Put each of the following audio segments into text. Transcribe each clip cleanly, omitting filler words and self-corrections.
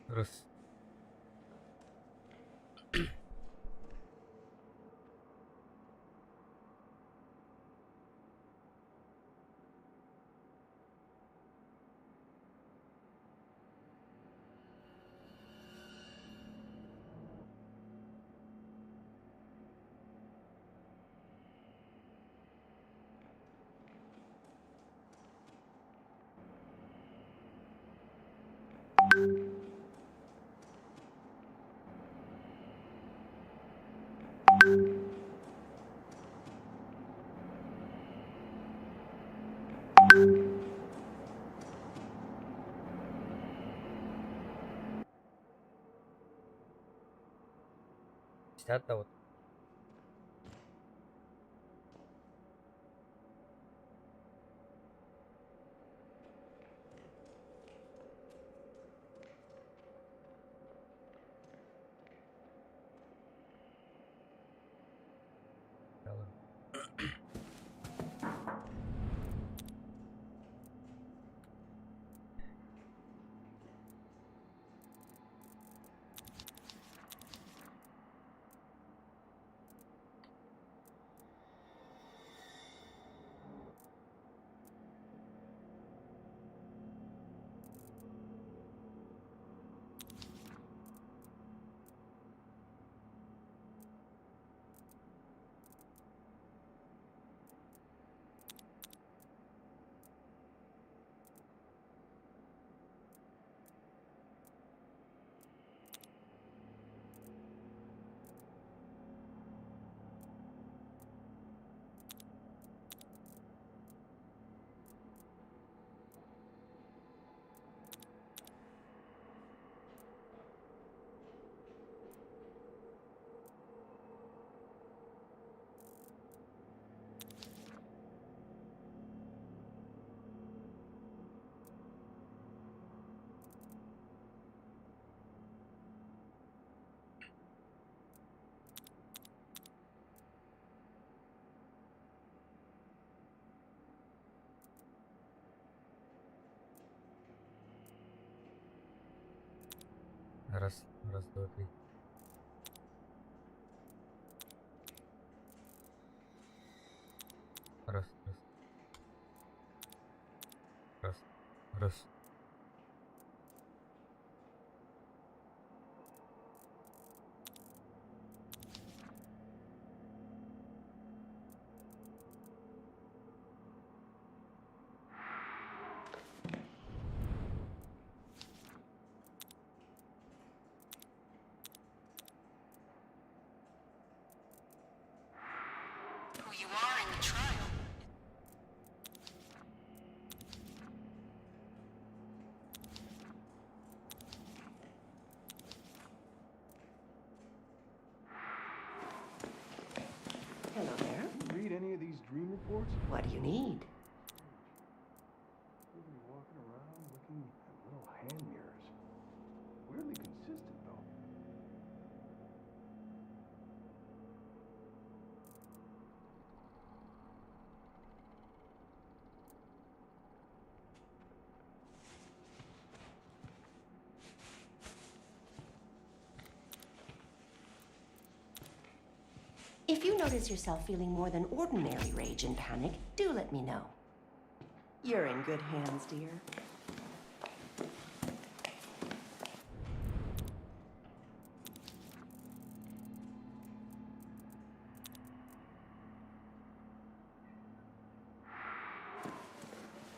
Раз. 50 вот. Раз, раз, два, три. Раз, раз. Раз, раз. Who you are in the trial. Hello there. Read any of these dream reports? What do you need? Nobody walking around looking at little hand mirrors. Weirdly consistent, though. If you notice yourself feeling more than ordinary rage and panic, do let me know. You're in good hands, dear.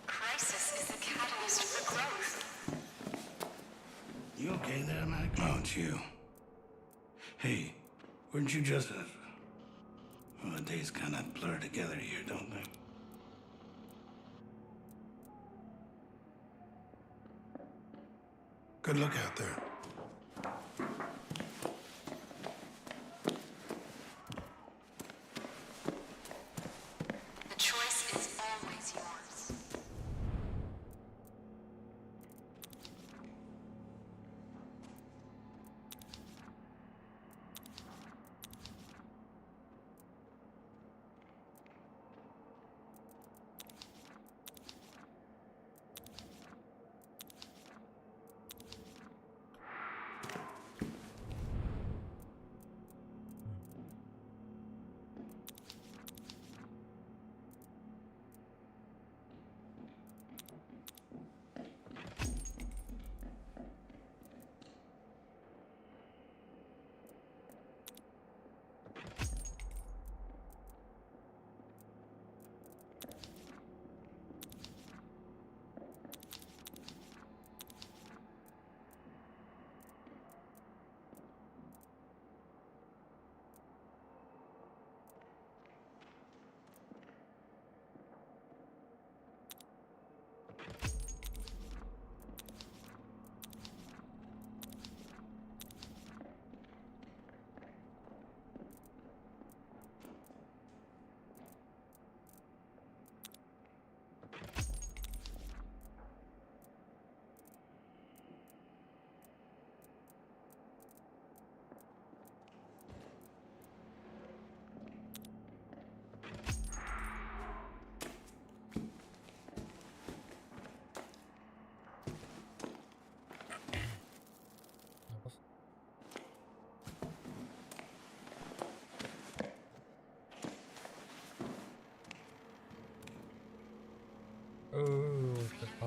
Crisis is a catalyst for growth. You okay there, Mac? Oh, it's you. Hey, weren't you just... Well, the days kind of blur together here, don't they? Good look out there. The choice is always yours.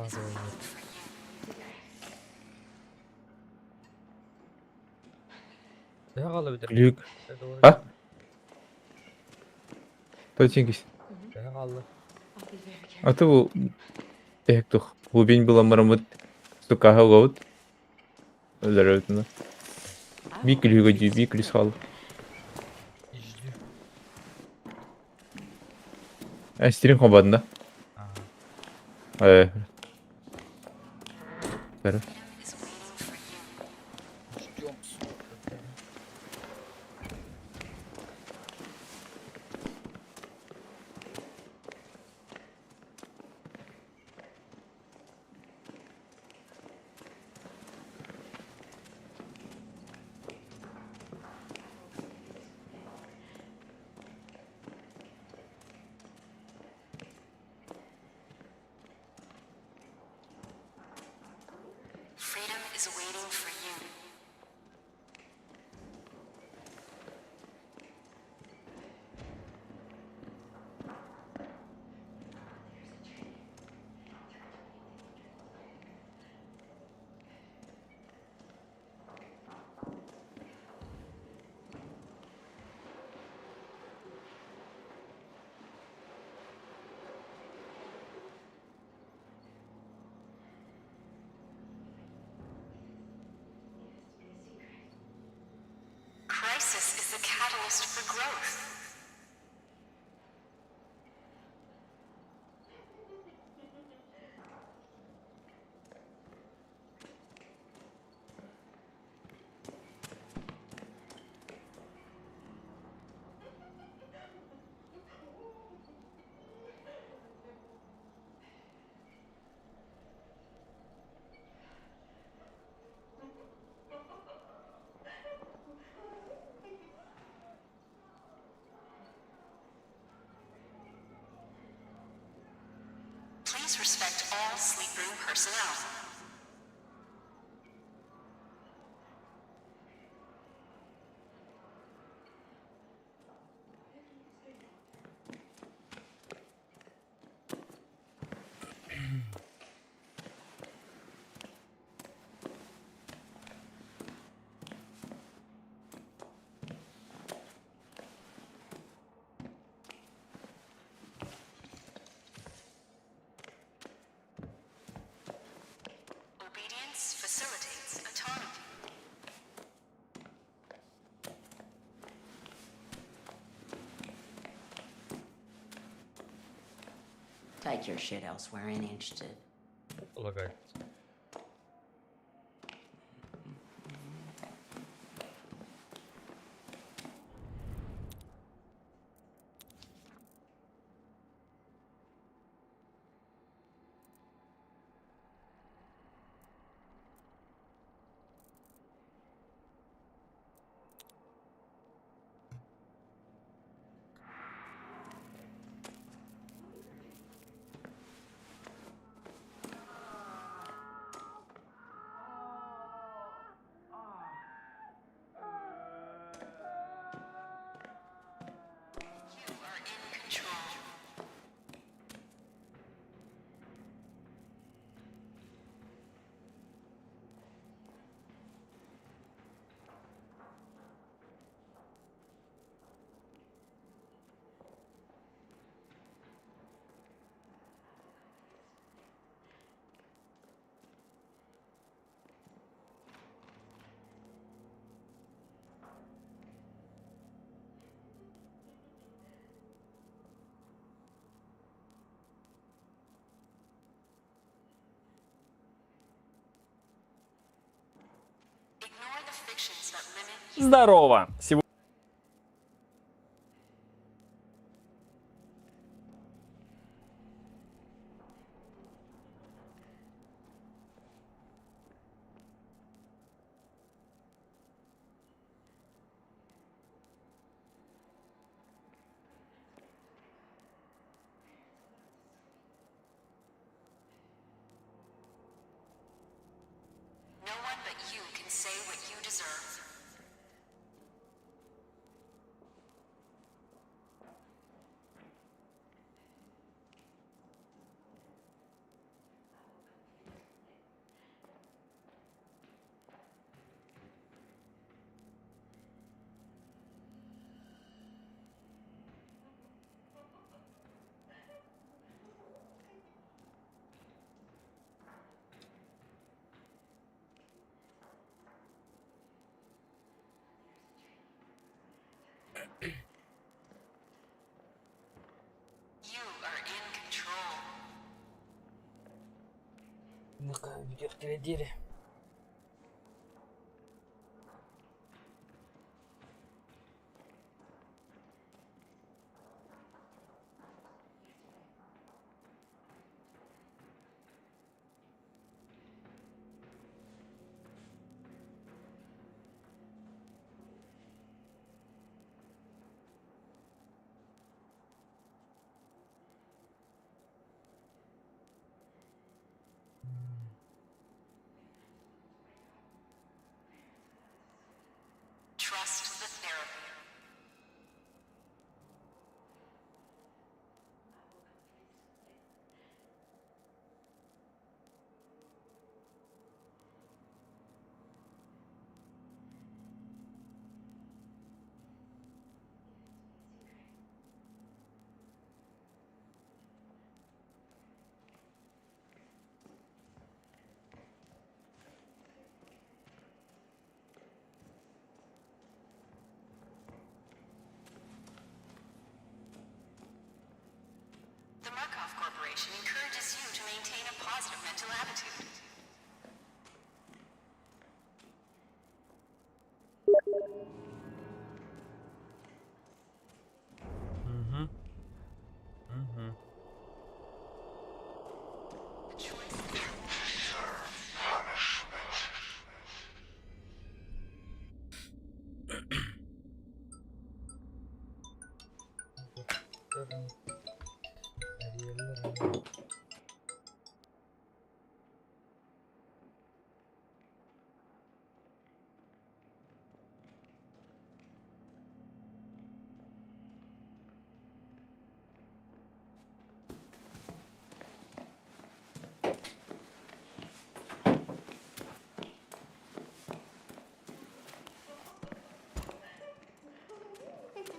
is waiting for you. Төһө хаалла бүтэр? Глюк. А? Точнее, Төһө хаалла? а то тух. Глубин было марамут. Стука голод. Здорово. Бик люга ди, бик лисхал. Ижди. А стрим хобан, да? Ага. Э. Здорово. Freedom is waiting for you. Ждем. Freedom is waiting for you. Crisis is the catalyst for growth. Please respect all sleep room personnel. Obedience facilitates autonomy. Take your shit elsewhere. Ain't interested. Лагает. You are in control. Ignore the fictions that limit you. Здорово! Сегодня No one but you can say what you deserve. Бүтүөхтэрэ диэри. Trust the therapy. The Murkoff Corporation encourages you to maintain a positive mental attitude. Угу. Угу. The choice is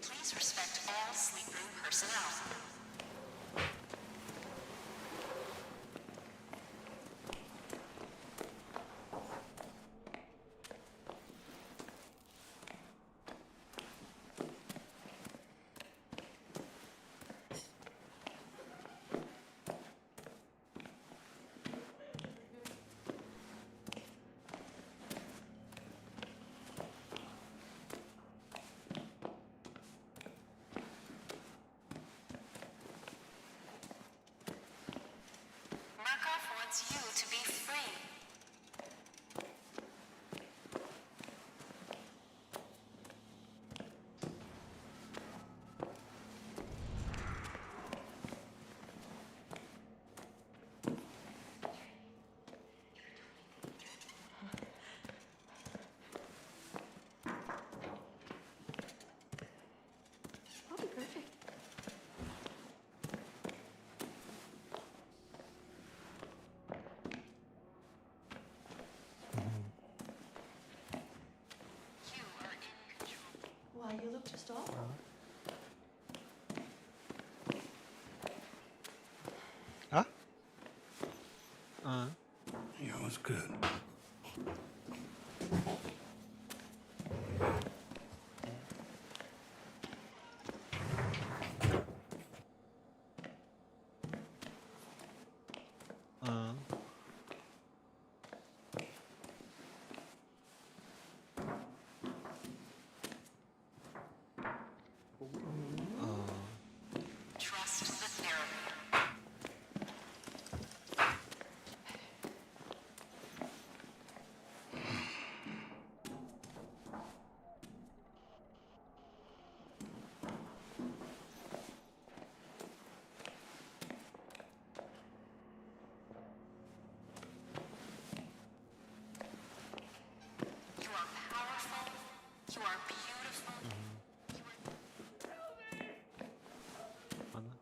Please respect all sleep room personnel. Murkoff wants you to be free. I'll be perfect. You are in control. Why, you look just awful. А? А. Yeah, it was good. А. А. Trust the therapy. You are powerful. You are beautiful. You are Ана.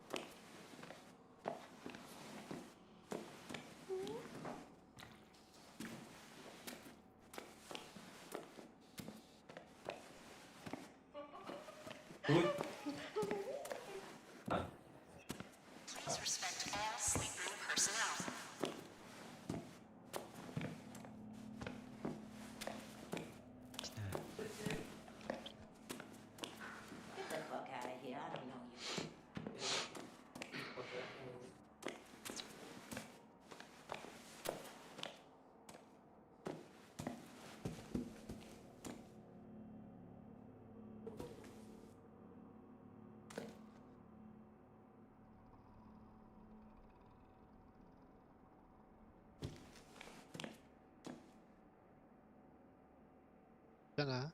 Please respect all sleep room personnel. Get the fuck out of here. I don't know you. Аа.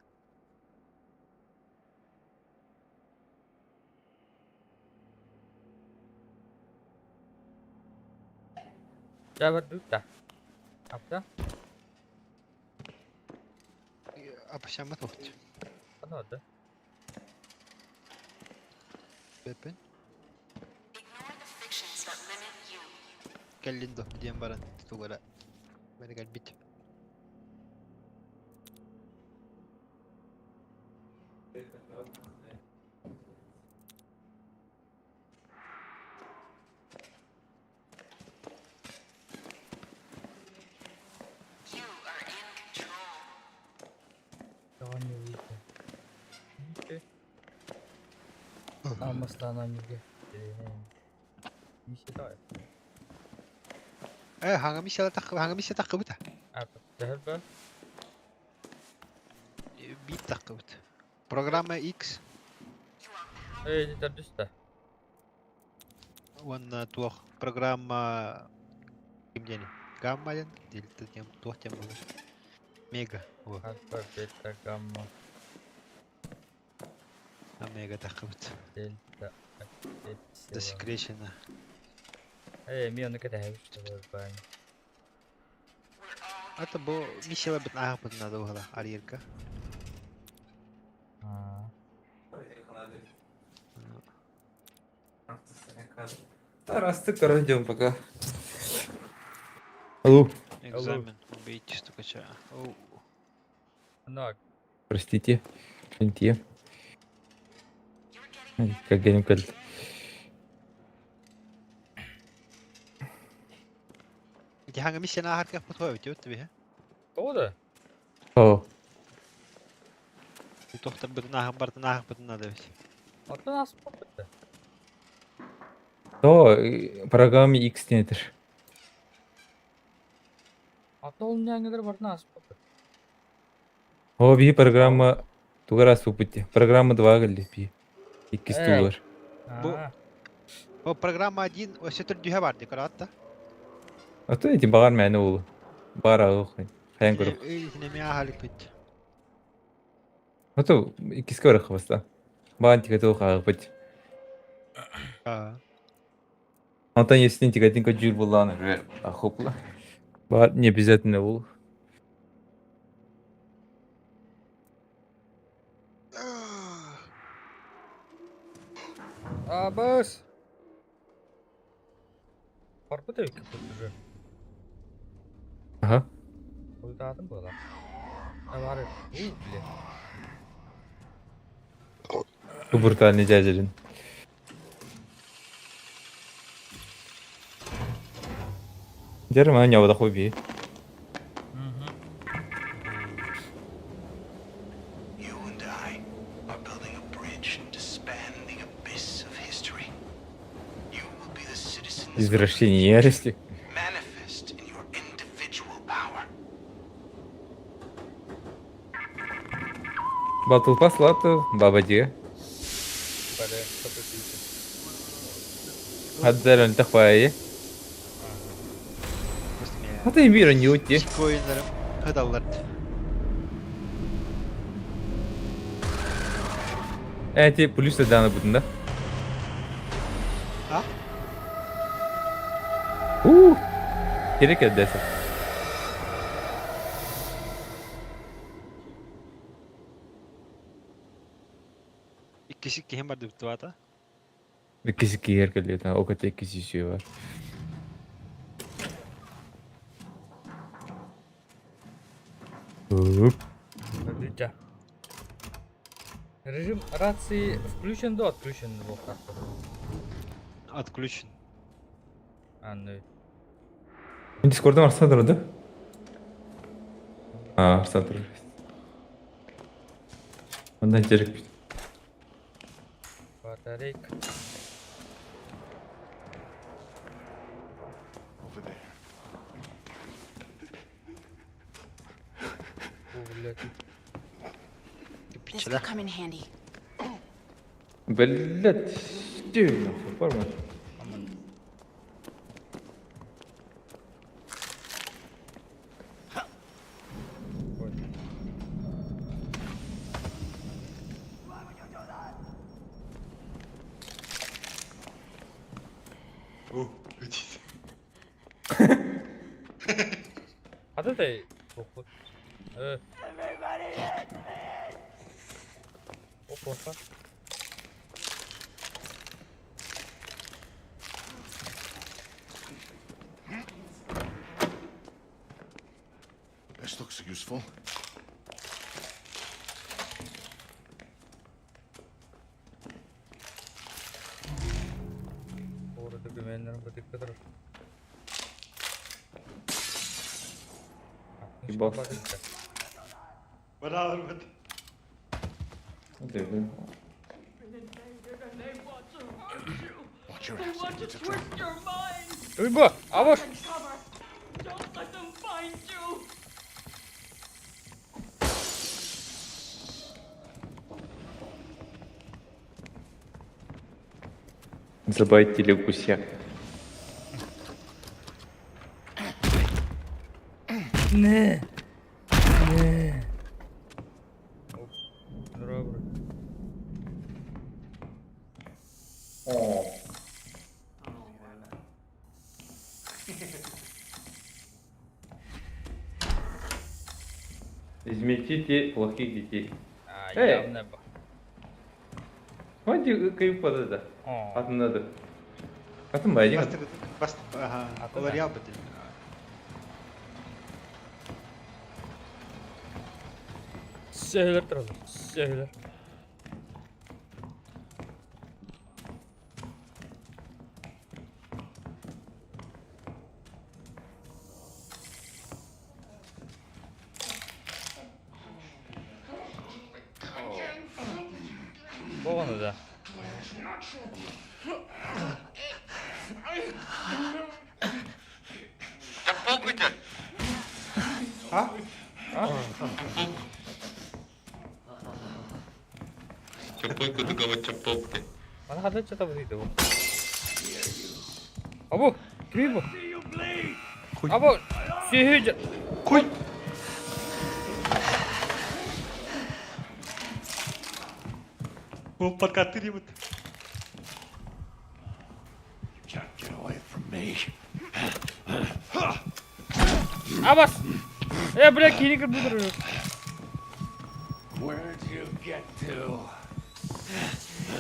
Дьэ, Апта? Апасяммат вот. Оно, да? Бэппин. Ignore the fictions that limit you. Кэллин до диэн баран тугара. Бары кэлбит. You are in control. Э, хаҥа миссия таххыбыта. Биир таххыбыт. Программа X уонна туох программа ким диэни? Гамма диэн, дельта диэн туох диэн буолар? Мега. О, Альфа, бета, гамма, омега таххыбыт. дельта, эпсилон. Засекречено. Э, мен оны кэтэһэбит баан. Это бу миссиялар бит ааһыппытын надо буолла арыйарга. Аа. Раз ты ждем пока. Алло. Экзамен. Убейте стукача. Оу. Ну, Простите. Извините. Как я не Ити хаҥа миссияны ааһарга путуа бит өттү биһэ. тоҕо О, Тохтор бытын ааһын бартын ааһыппытын надо бит. Оттон ааспаппыт. то программа X нетер. Ата ол няңылар бартын ааспаппыт. О, би программа тугара супути. Программа 2 галли би. Икки Эй. стулар. Бу- О, программа 1 өссө төрдүһэ бар ди караатта. А то эти багар мәне ол. Бар агы. Хаян көрүп. Итинеме ааһалык бит. А то иккиске бар хабаста. Баган тиге то хагы. Аа. Антон если тиге тинка жүр булланы. А хопла. Бар не обязательно ол. Абас! Барбыт эбит уже. Ага. Уйдаатым буола. Бар. У, блин. Бу брутальный дядя. Дерма не вода хуби. You and I are building a bridge to span the abyss of history. You will be the citizens of Извращение ярости. manifest in your individual power. Батл пас лату, баба ди. Бале, сапытыйся. Хадзаран тахвай. Хата мира не ути. Коиннарым хадаллар. Эти плюсы даны будут, да? А? У. Керек десять. Иккиси киһим бар дип туата. Иккиси киер келет, ока иккиси сүйе бар. Уп. Подождите. Режим рации включен до отключен был как-то. Отключен. А, ну. Дискордом Арсен да? А, Арсен тұр. Ондан керек. Батарейка. Over there. О, блядь. This could come in handy. Блять, нахуй, форма. Ой. Ханна Тохпут. Э. Опа. This looks useful. Orada güvenlerim bu dikkat edin. Ебал. Браво. Watch your ass. It's a trap. Уйба, а вот. Don't let them find you! Забайтили в гуся. Не. Не. Добре. Измельчите плохих детей. А, Эй. явно ба. Хватит кайфа да. О. Атын надо. Атын байдин. Бас, ага, Атын Лореал бит. Сehler turalım. Sehler. Боғаны да. Мана хата чата бу дейді. Абу, кими бу? Абу, сүйі Куй. Бу подкаты бит. You can't get away from me. Абас! Э, бля, кини кіріп тұр. Where'd you get to?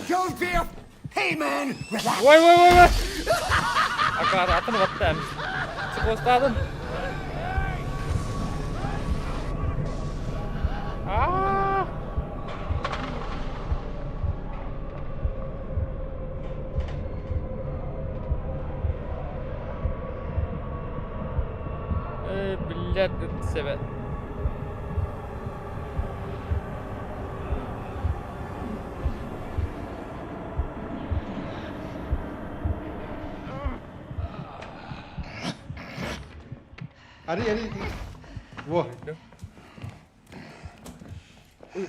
Don't be a... Hey, man! Relax! Ой, ой, ой, ой! Акар, атын батты әміз. Психостадын. Аа! Эй, блядь, себет. Ари, ари. Во.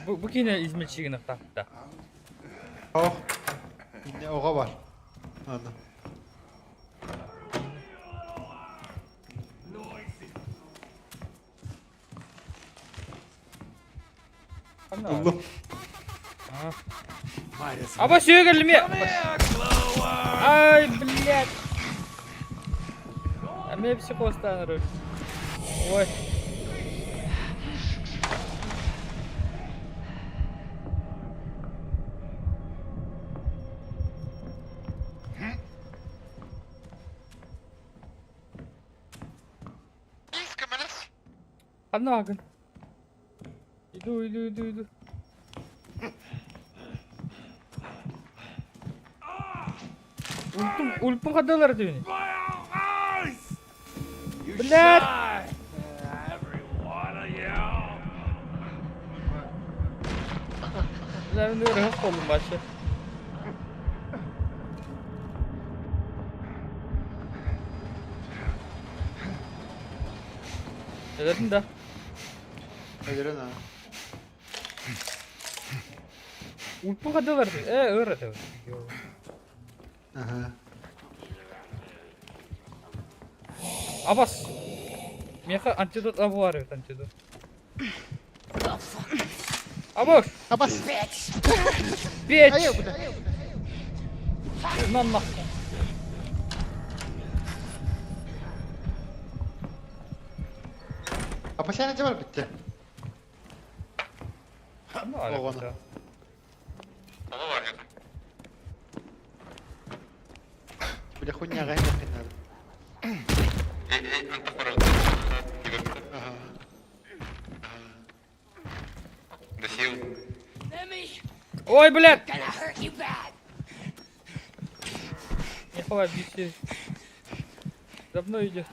Бу, бу кине измельчигин тақта. Ох. Инне ога бар. Аны. Уллум. Аба сүйегілме! Ай, блядь! А меня психостанеру. Ой. Однако. Иду, иду, иду, иду. Ультум, ульпун кадалар дүйүн. Блядь! Бля, мен ыргак болдум башы. Эдердин да. Өлөрөн а. Ульпун кадалар. Э, ыр это. Ага. Абас. Меха антидот абу бар антидот. Абаш! Абас. Беч! Ай, бля. На нахуй. Апасяна дьэ барбыт Оҕону. Бile хуйняга эмэххин надо. Ой, блядь! Нихуя, беси. За мной идет.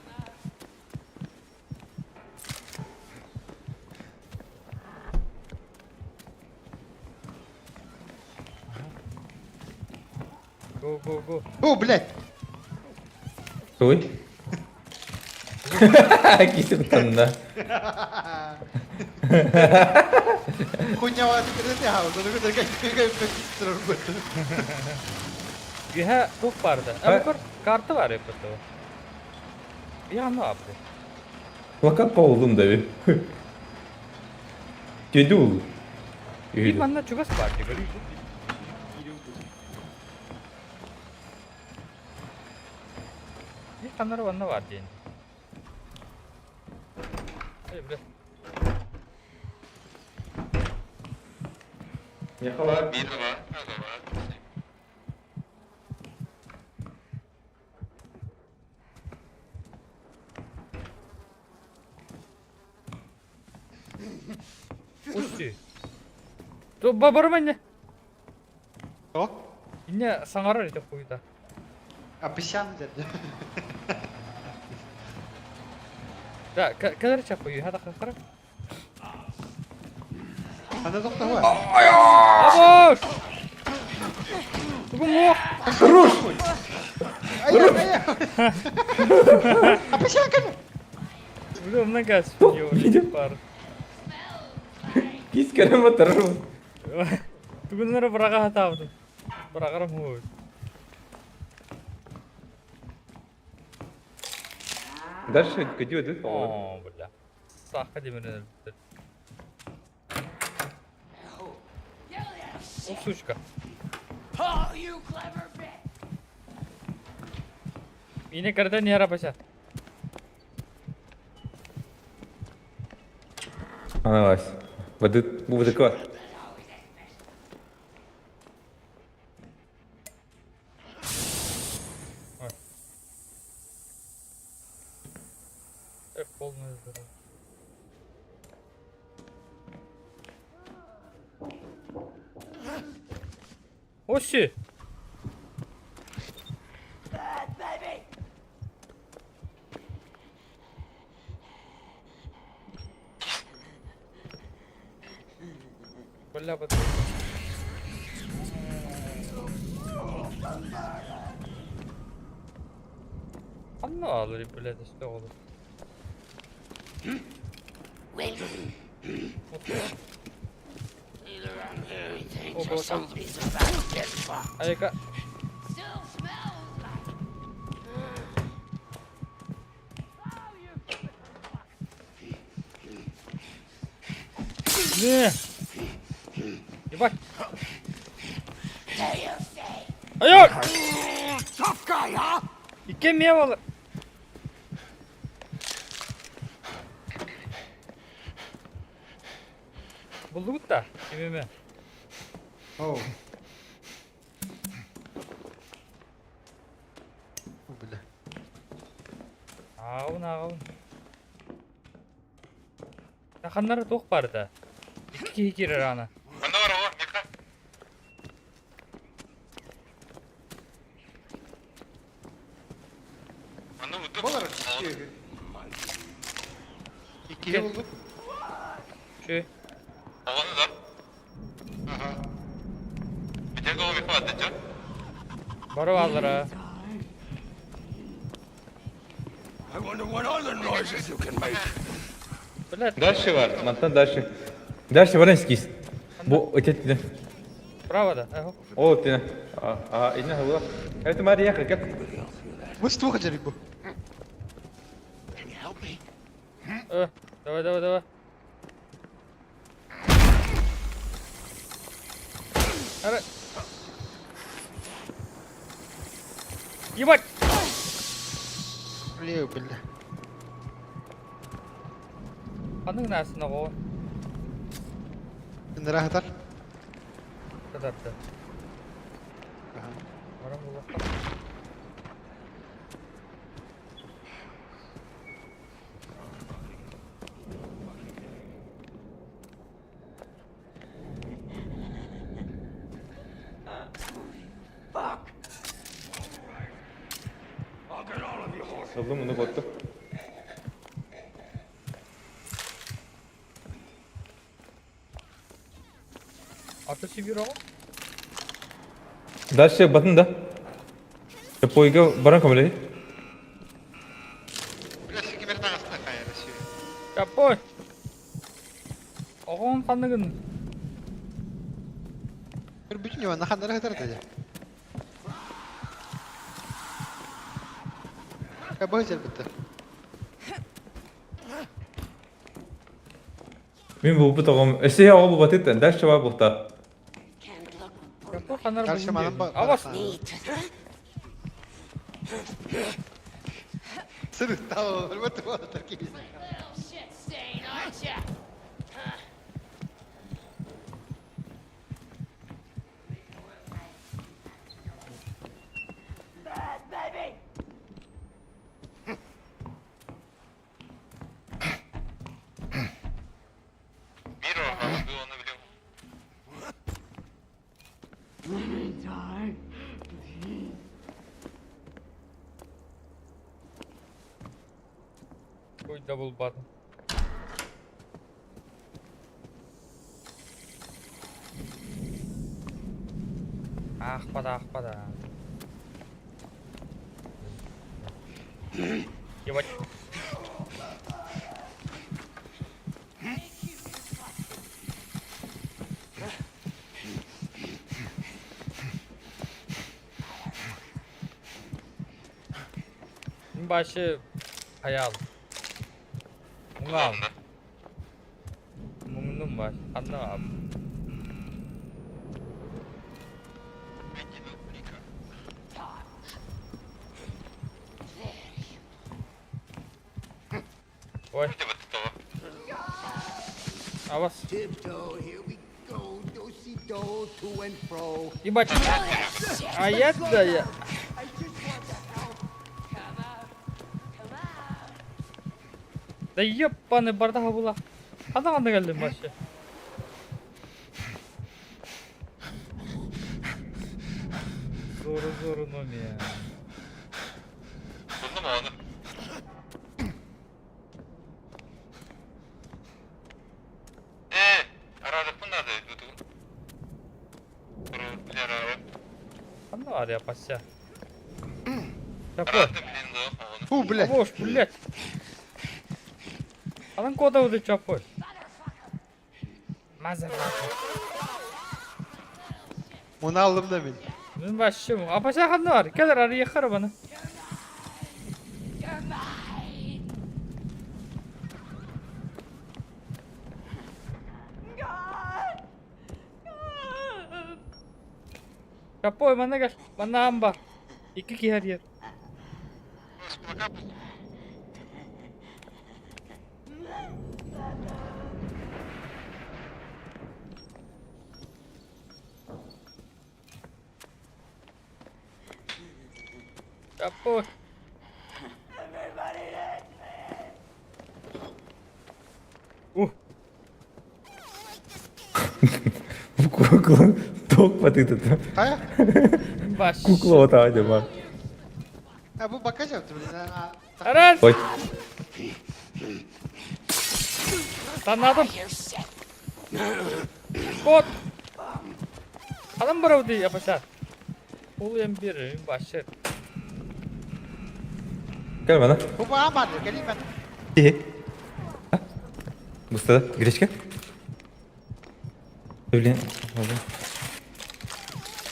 Го, го, го. О, блядь! Туй? Кисеп тонна. Хуйня Үһэ туох баарда? Эбэтэр карта баар эбит дуо? Яны апты. Плакат по углум дави. Тедул. Биир манна чугас баар дии Биир ханнары манна баар диэн. Эй, бля. Усти. То барма не. О? Инне саҥарар ити хуйда. Апысян деді. Да, кэлэр чапы, хата хара. Ана тоқтауа. Абош! Бүгін мох! Хорош! Ая, ая! Апысян кәне! Бля, много Видел? пар. Кис кәрем батырыр. Бүгін быраға хатабыдым. Бырағарым хой. Дальше көдү өтү. О, бля. Саққа демірін. О, сучка. Мине кірді не арапаша. Аналас. Воды бу такой. Эх, полная здоровье. Оси! Бля, бля. Анна алыр, блядь, что olur. Айка. Не. Ебать. Айок! Tough guy, huh? Икки мевалы. Булдугут да, кимеме. Оу. О, бля. Аҕабын аҕабын. Ханнары туох барда? Икки киһи киирэр аана. Болар Иккиге булдук. Чү. Ага. Бары баалара. I wonder what other noises you can make. Блядь, Дальше var. Мантан дальше. Дальше баран кис. Бу өтет. право да. Эхо. О, ты. А, а, инна хула. Это Мария как? Бу стуха жарик бу. Can you help me? Э, давай, давай, давай. Ара. Ебать! Бля, бля. Ханнык наасын оҕо? Ынныра сытар. Сытарда. Баран булуохха. Ыллым уну ботту. Аты сибир оҕо? Дальше батын да. Пойга баран көмөлөһүй. Бля, сикимер таҕаста хайа Россия. Чаппой! Оҕоҥ ханныгын? Көрбүтүн Иван ханнара сытар да. Кабы сылбыта. Мин булбут оҕом өссө оҕо булбатыттан дальше бар булта. Чаппой ханнара Дальше булдун манан диэбин. ба- Абас! Сырыттал, өлбөт буолар киһи. Shit stain, aren't ya? Bir orman, bir onu biliyorum. Ой, да булбатым. Аахпата, аахпата. Ебать. Башы hayal. Муҥаал. Муҥнум баш. Ханна баар? Ой. Абас. Tiptoe, here we go, do-si-do, to and fro. Ебать. А я да я. Да ебаный бардаха була. Ханна ханна кэллим вообще. Зору зору номер. Buldun mu onu? Eee, ararıpın nerede dudu? Ханна бар я пася. Чапой. Арады билин до onu. Фу, блядь. Бош, блядь. Алан кода уды чапой. Мазафака. Муну аллым да мин. Мен вообще, а пася ханна бар. Келер ары яхар баны. Чапой, мана кел. Мана ам бар. Икки киһэр ер. Чапой. Ух. Кукла ток батытыт. Хайа? Баш. Кукла вот аадя бар. Ha bu bakaj yaptı блин. Арас! Ой. Танадым. Кот. Адам барауды апаса. Ол эм бир, эм башы. Кел бана. Bu bana var geleyim ben. Хи. Буста, гречка? Блин.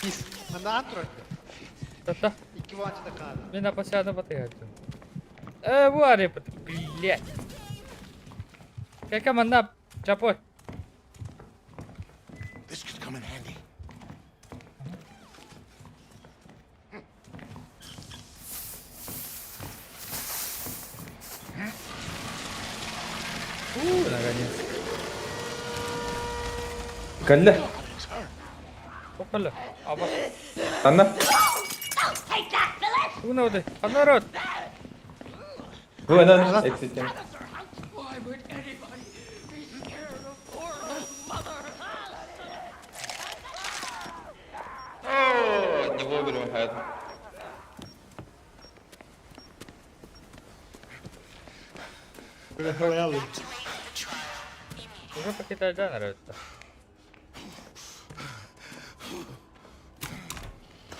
Biz. Мына антро. Тата. İki vançı da kanadı. Мен апасяны батыгачым. Э, бу аре бат. Блять. Кака манна чапой. This could come in handy. Кэллэ. Кэллэ. Аба. Анна. Уна оды. Анарот. Бу анан экситим. О, не вовремя это. Уже покидать да, народ.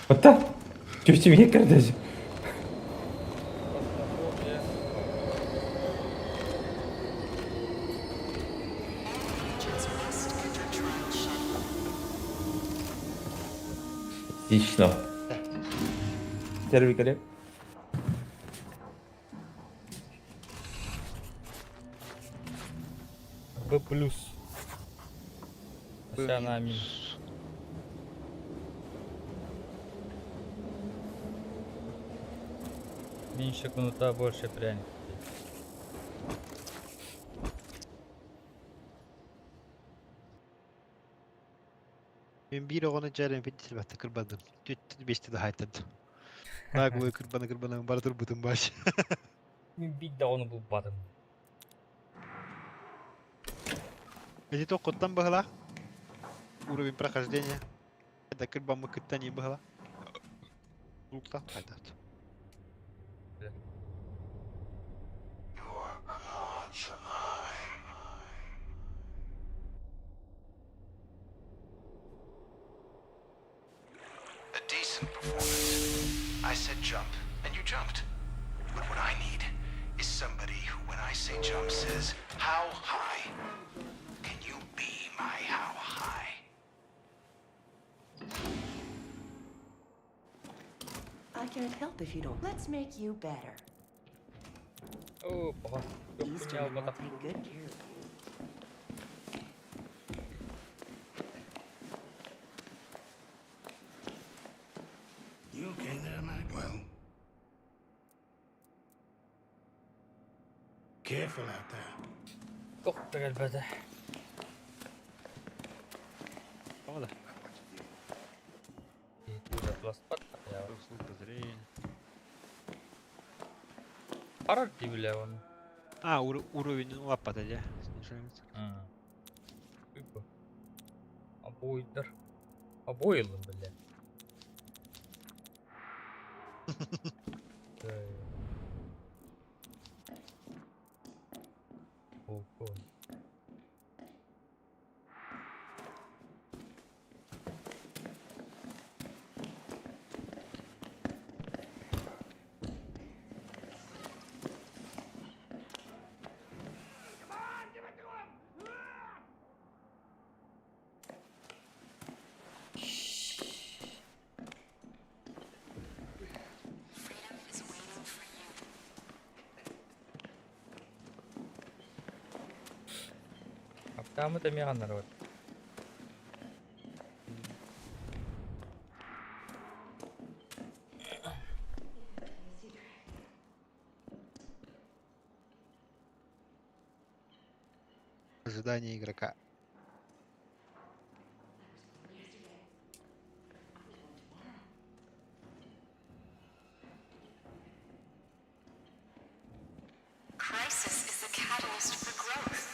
Отта. Чүчү мие кэрдэж. Отлично. Тервикали. Б плюс. Вся на мин. Меньше кнута, больше пряник. Мен биир оҕону дьэ эрэ билбэттэ кырбадым. Түт бесте да хайтардым. Наглую кырбана кырбана бара турбутум баш. Мин биир да ону булбатым. Эти тоққоттан быһылаах. Уровень прохождения. Это кырбаммы кытта не быһыла. Лукта хайтат. Your God's eye. A decent performance. I said jump, and you jumped. But what I need is somebody who, when I say jump, says, How high? Can you be my how high? I can't help if you don't. Let's make you better. О, баҕа. Easterman will take good care of you. You okay there, Mac? Well. Careful out there. Туох да кэлбэтэ. Ола. Пластпат. Парар дии оны. А, уровень лаппата дьэ. Снижается. Обойдар. Обойлым, бля. Ого. Аптамы да миған народ. Ожидание игрока. Crisis is the catalyst for growth.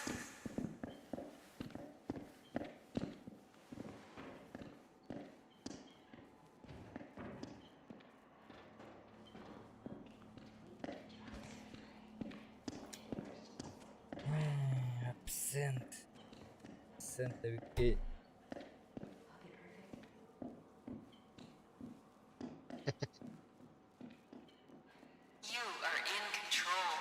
Абсент. Абсент эбикки. You are in control.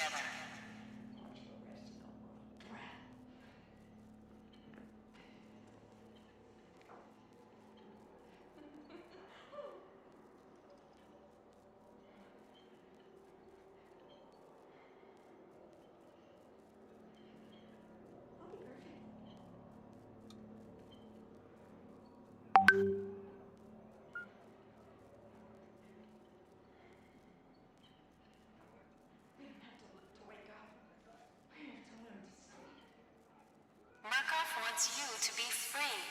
together. Murkoff wants you to be free.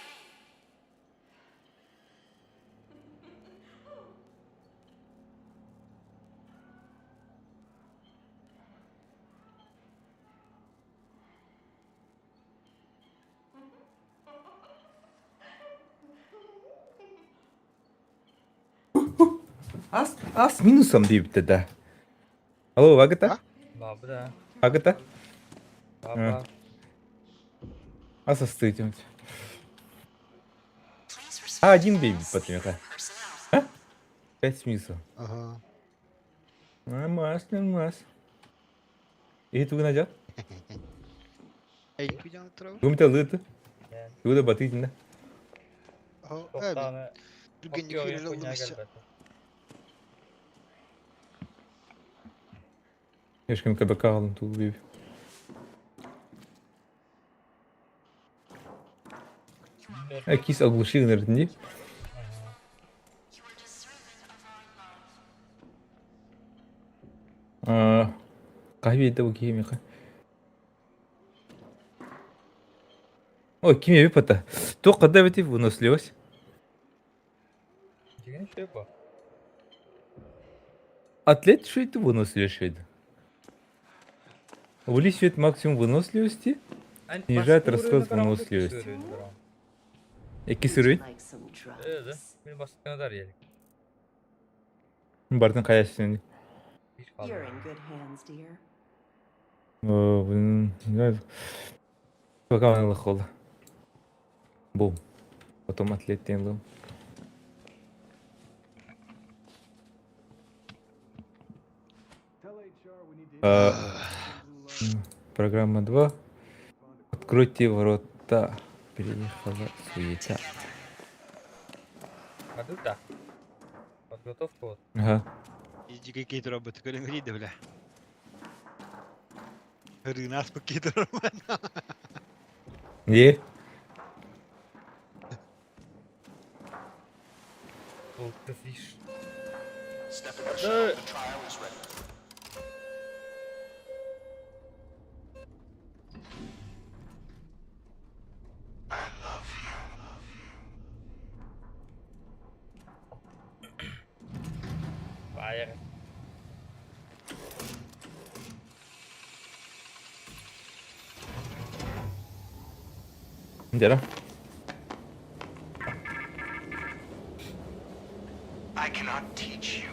Ас, ас минусом диэбитэ да. Алло, Агата? Баба да. Агата? Баба. Ас астыйтым. Please respect А, один all бейби CCF потмеха. personnel. Пять с минусом. Ага. Нормас, нормас. И тугу надят? Эй, күйден тұрау. Гумта лыты. Тугу да батытын да. Тоқтаны. Дүрген Okey oyun екілі kunya ұлымысы. gelmedi. Ешкім КБК алым тугу бейби. Ә, кис оглушил, наверное, не? You are deserving of our love. Kahve de bakayım yaka. Ой, ким еби пата. То када бити выносливость. Деген şey bu. Атлет что это выносливость швед. Увеличивает максимум выносливости. Снижает расход выносливости. Эки Would you сырый. like some Evet. drugs? Bir baskına dar yedik. Бартын каяшын. Hiç You're kalmadı. in good hands, dear. Пока он лохол. Бум. Потом атлет тенлым. Программа 2. Откройте ворота. Приехала суета. Hadi da. Подготовка вот. Ага. Иди какие-то роботы, көрін бля. Рынас какие-то роботы. Не? Gold the fish. Step in the shop. The trial is ready. I love you. Fire. Где? I cannot teach you.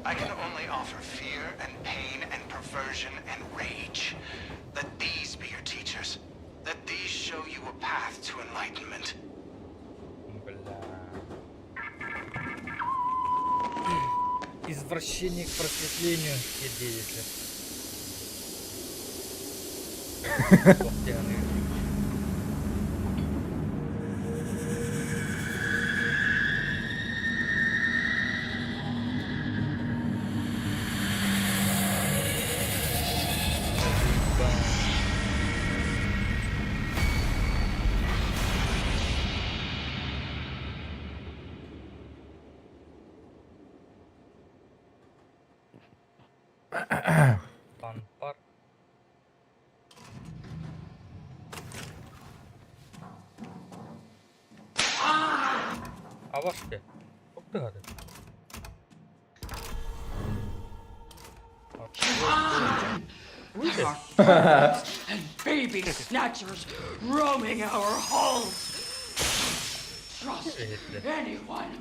I can only offer fear and pain and perversion and rage. Let these be your teachers. Let these show you a path to enlightenment. Бля. Извращение к просветлению. Едете. Пан-пар. А вашки? Оп, ты And baby snatchers roaming our halls. Trust anyone.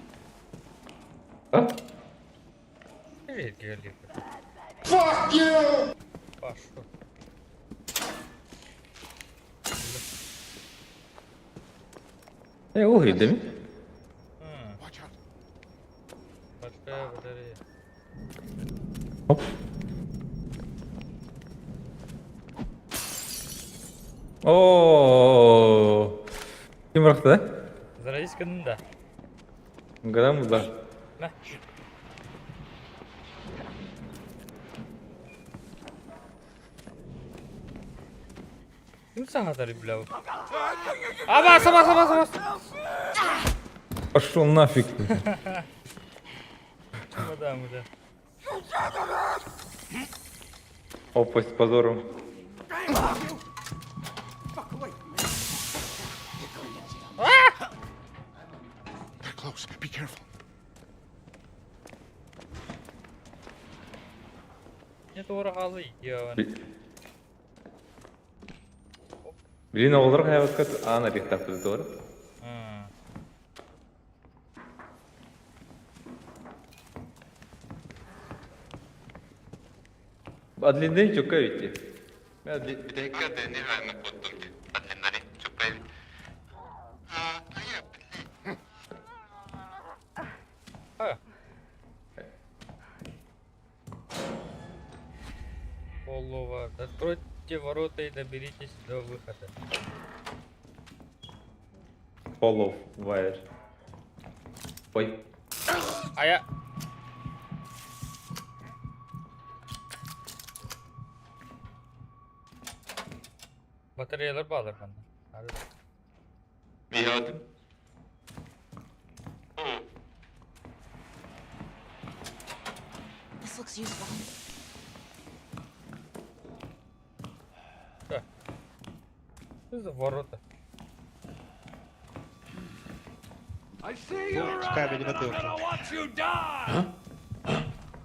А? Привет, Георгий. Fuck you! Пашу. Э, ол değil mi? Watch out. Большая батарея. Оп. О, Ким бырахта? Заразись гыннын да. Гынан булла. Мэ. Ким саҥатар бля? Абас, абас, абас, абас! Пошел нафиг. Мадам уже. Опа, с позором. They're close. Be careful. Не туора хаалы Блин, оҕолор хайабакка аан арыйахтаахпыт дуо? Адлиннай чукка эбит Бүтэһиккэ Дэни куоттум дии. Адлиннары чукка эбит. Полова. Откройте ворота и доберитесь до выхода. Follow wire. Ой. А я... Батареялар баалар манна. Миһаадым. This looks useful. Да. Что за ворота? Камень воды уже.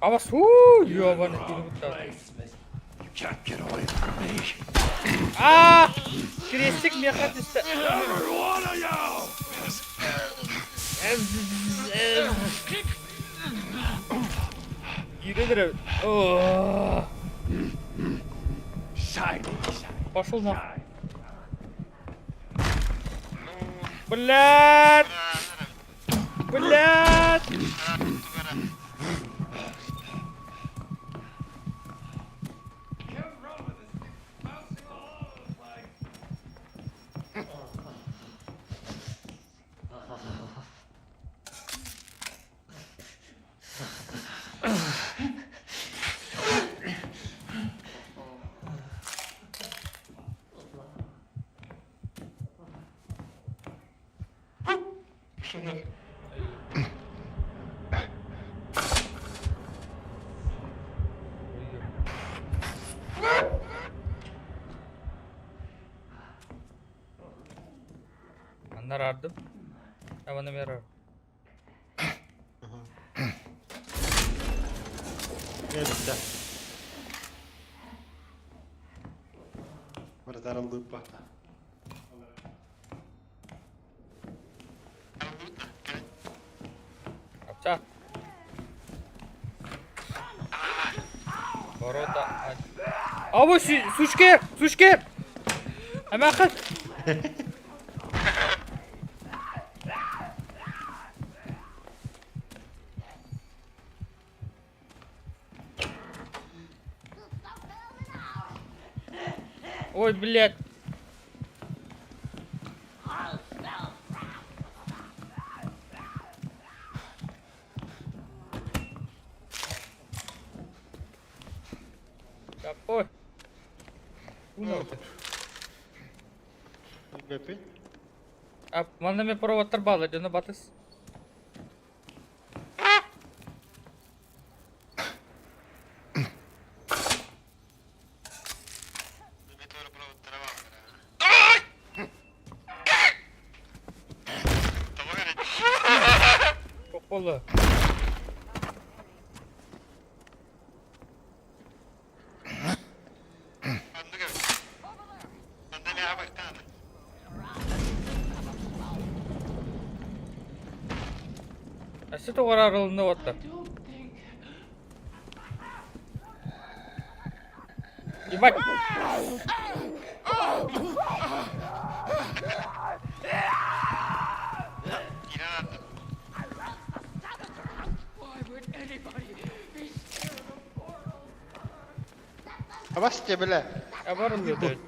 А вас у ёбаный You can't get away from me. А! Крестик меха түстэ. Every one of you! Киирэн О! Side, Пошел нахуй. Блядь! Блядь! Манна араардым. Абаны мер Кэлбитэ. Барытарыллыыппата. Апча. Ворота. Абы сучкер! Сучкер! Эмээхин! Ой, блядь. Ой. Бэпи. А, манна мен проводтар баалар дьоно батыс. Пола. Өссө тоҕо арылынна уоттар. Ебать! Why would anybody be scared of portals? Абас тебе, бля. Абарылды.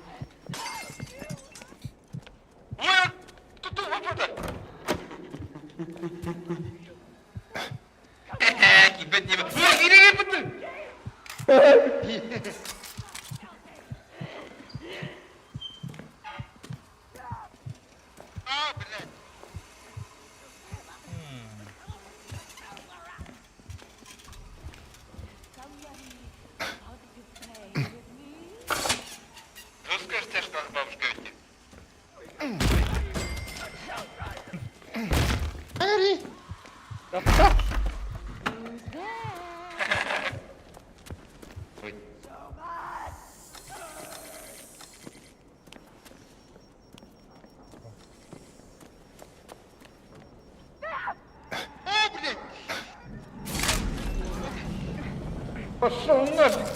Пошел нафиг!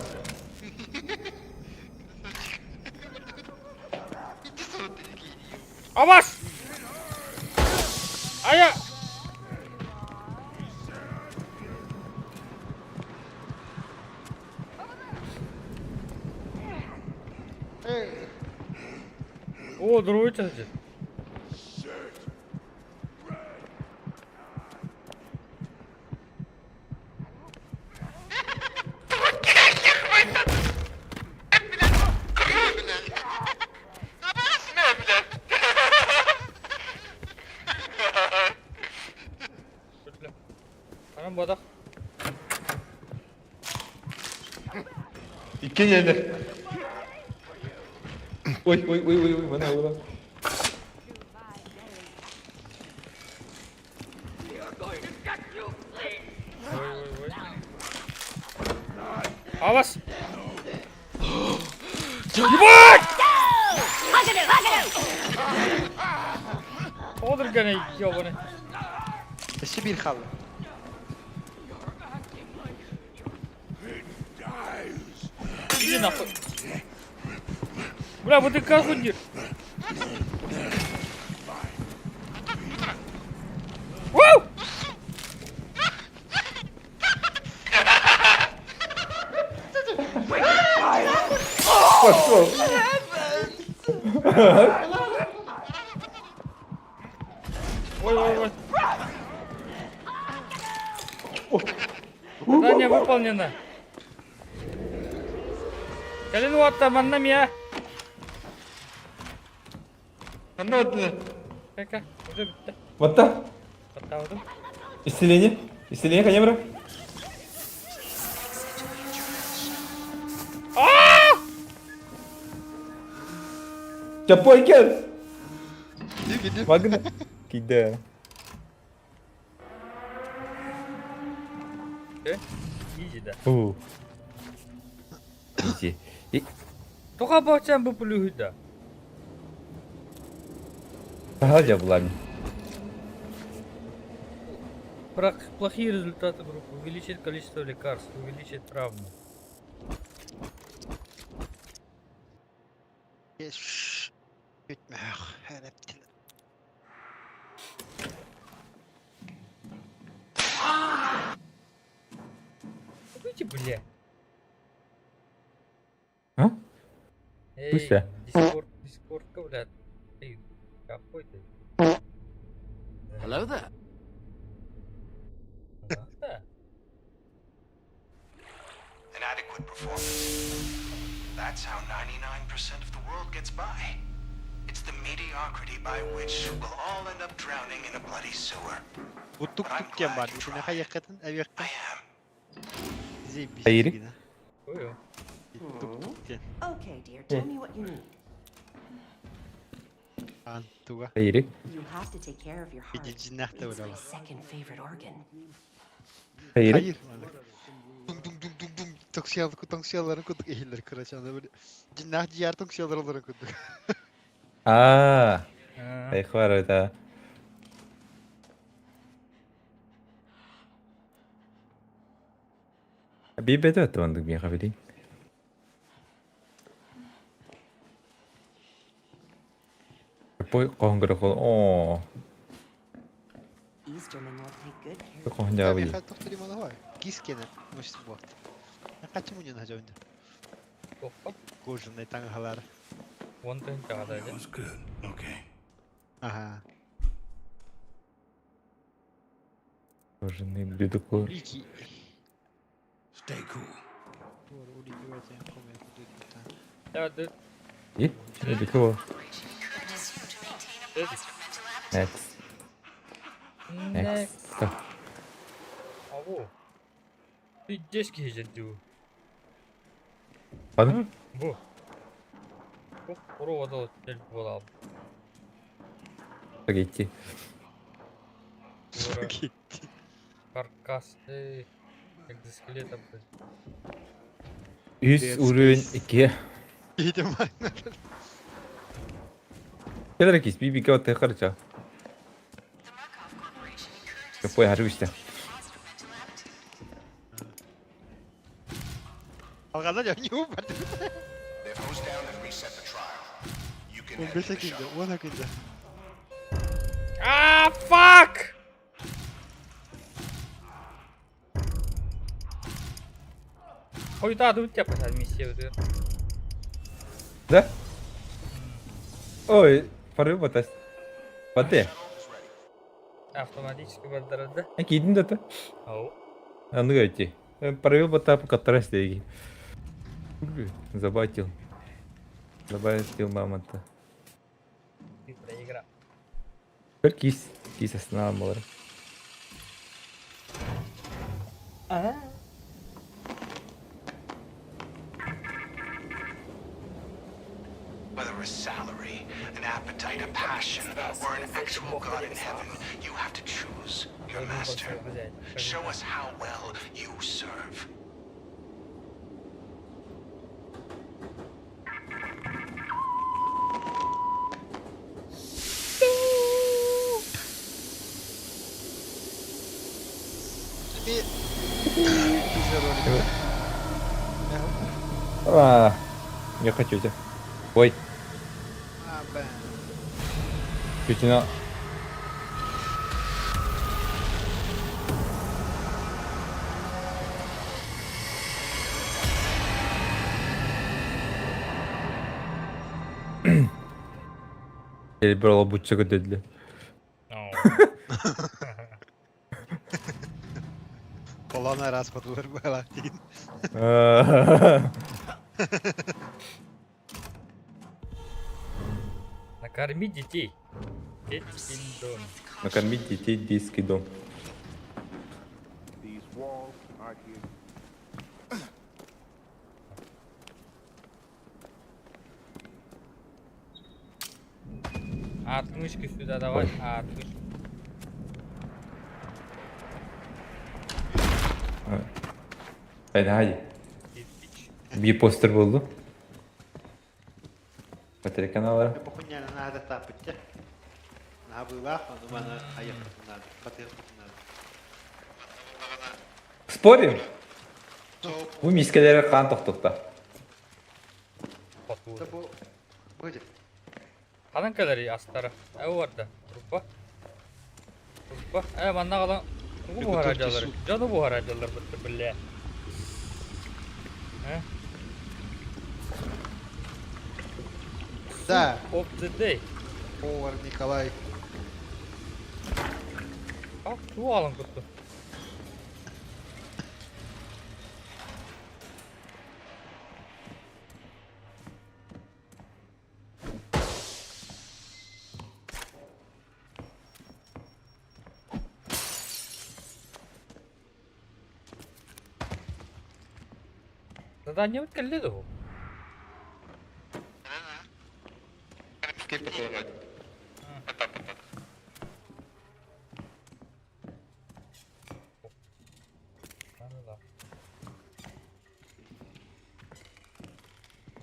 Авас! Ая! О, другой сидит. Анан бодох. Икки нелер. Ой, ой, ой, ой, ой, мана ола. Ой, ой, ой. Авас! Ебать! Тоҕо гана ёбаный. Өссө биир хаалла. Иди нахуй. Бля, вот ты как хуй. Вау! Пошел. Ой, ой, ой. Задание выполнено. Кэлин уота манна мия. Кэ-кэ, уже бүттэ. Вот так. Баттаабытым. Исцеление. Исцеление, конечно. Чапой кел. Магна. Кида. Изи да. Фу. Изи. И Тоҕо бочан бу плюһу да. Ага, булами. Плохие результаты группы. Увеличить количество лекарств, увеличить травму. Выйди, бля. А? Эй, Пусть. Дискорд, Дискордка, бля. Эй, какой ты? Hello there. Да. An adequate performance. That's how 99% of the world gets by. It's the mediocrity by which we'll all end up drowning in a bloody sewer. Бу тук-тук диэн баар. Итинэхэ яккатын I эбиэххэ. am. Заебись. Айри. гина. Ой, Тук-тук диэн. Okay, dear, tell me what you need. Аан туга. Айри. You have to take care of your heart. Идиджиннэхтэ It's my буолла. second favorite organ. Айри. Hayır. Dum dum dum dum dum. Таҥсыяларын курдук иһиллэр кырачаана били. Дьиннээх дьиэр таҥсыялар олорон курдук. А, А. Айхвар это. Бибет это он дык меха били. Пой конгр хол. О, Easterman will take good care of конгя би. Кискене мышцы вот. Качему не najавын. Опа. Кожаный таҥаһалар. Вон ты That was good. Okay. Ага. Кожаные блюда кор. Улики. Stay cool. И? Или кого? Next. Next. Абу. Пиздец киһи дуу. Ладно? Бу. Бу куру тел буолал. Спагетти. Спагетти. Каркас. Экзоскелета, блядь. Үс уровень 2. Едем. Кэлэр кис би бигэ отты харча. Капой харгышта. Алгана я не убат. 15 секунда, 10 секунда. А, fuck! Хойутаадыбыт диэххэ миссия Да? Ой, порыв батас. Бате. Автоматически бардарар да? Киидин да Ау. Аныга эти. Порыв бата каттарас деги. Забатил. Забатил мамонта. Ты проиграл. Бір кис. Кис астына алмалар. Whether a salary, an appetite, a passion, or an actual God in heaven, you have to choose your master. Show us how well you serve. А, я хочу тебя. Ой. Чуть на. Элбер бутча көтөдүлө. Колонна раз подвыр была. Накорми детей. Детский дом. Накормить детей детский дом. А отмычки сюда давай. А отмычки. Hadi hadi. Bir poster buldum. Bateri kanalları. Спорим? Бу мискелere кан тохтукта. Ханан кэлэр астара. Э барда. Группа. Группа. Э манна калан. Тугу буһараадьаллар. Дьону буһараадьаллар бытты биллэ. Э? Да. Of the day. Повар Николай. А, туу алан кутту. Задание кэллэ дуо?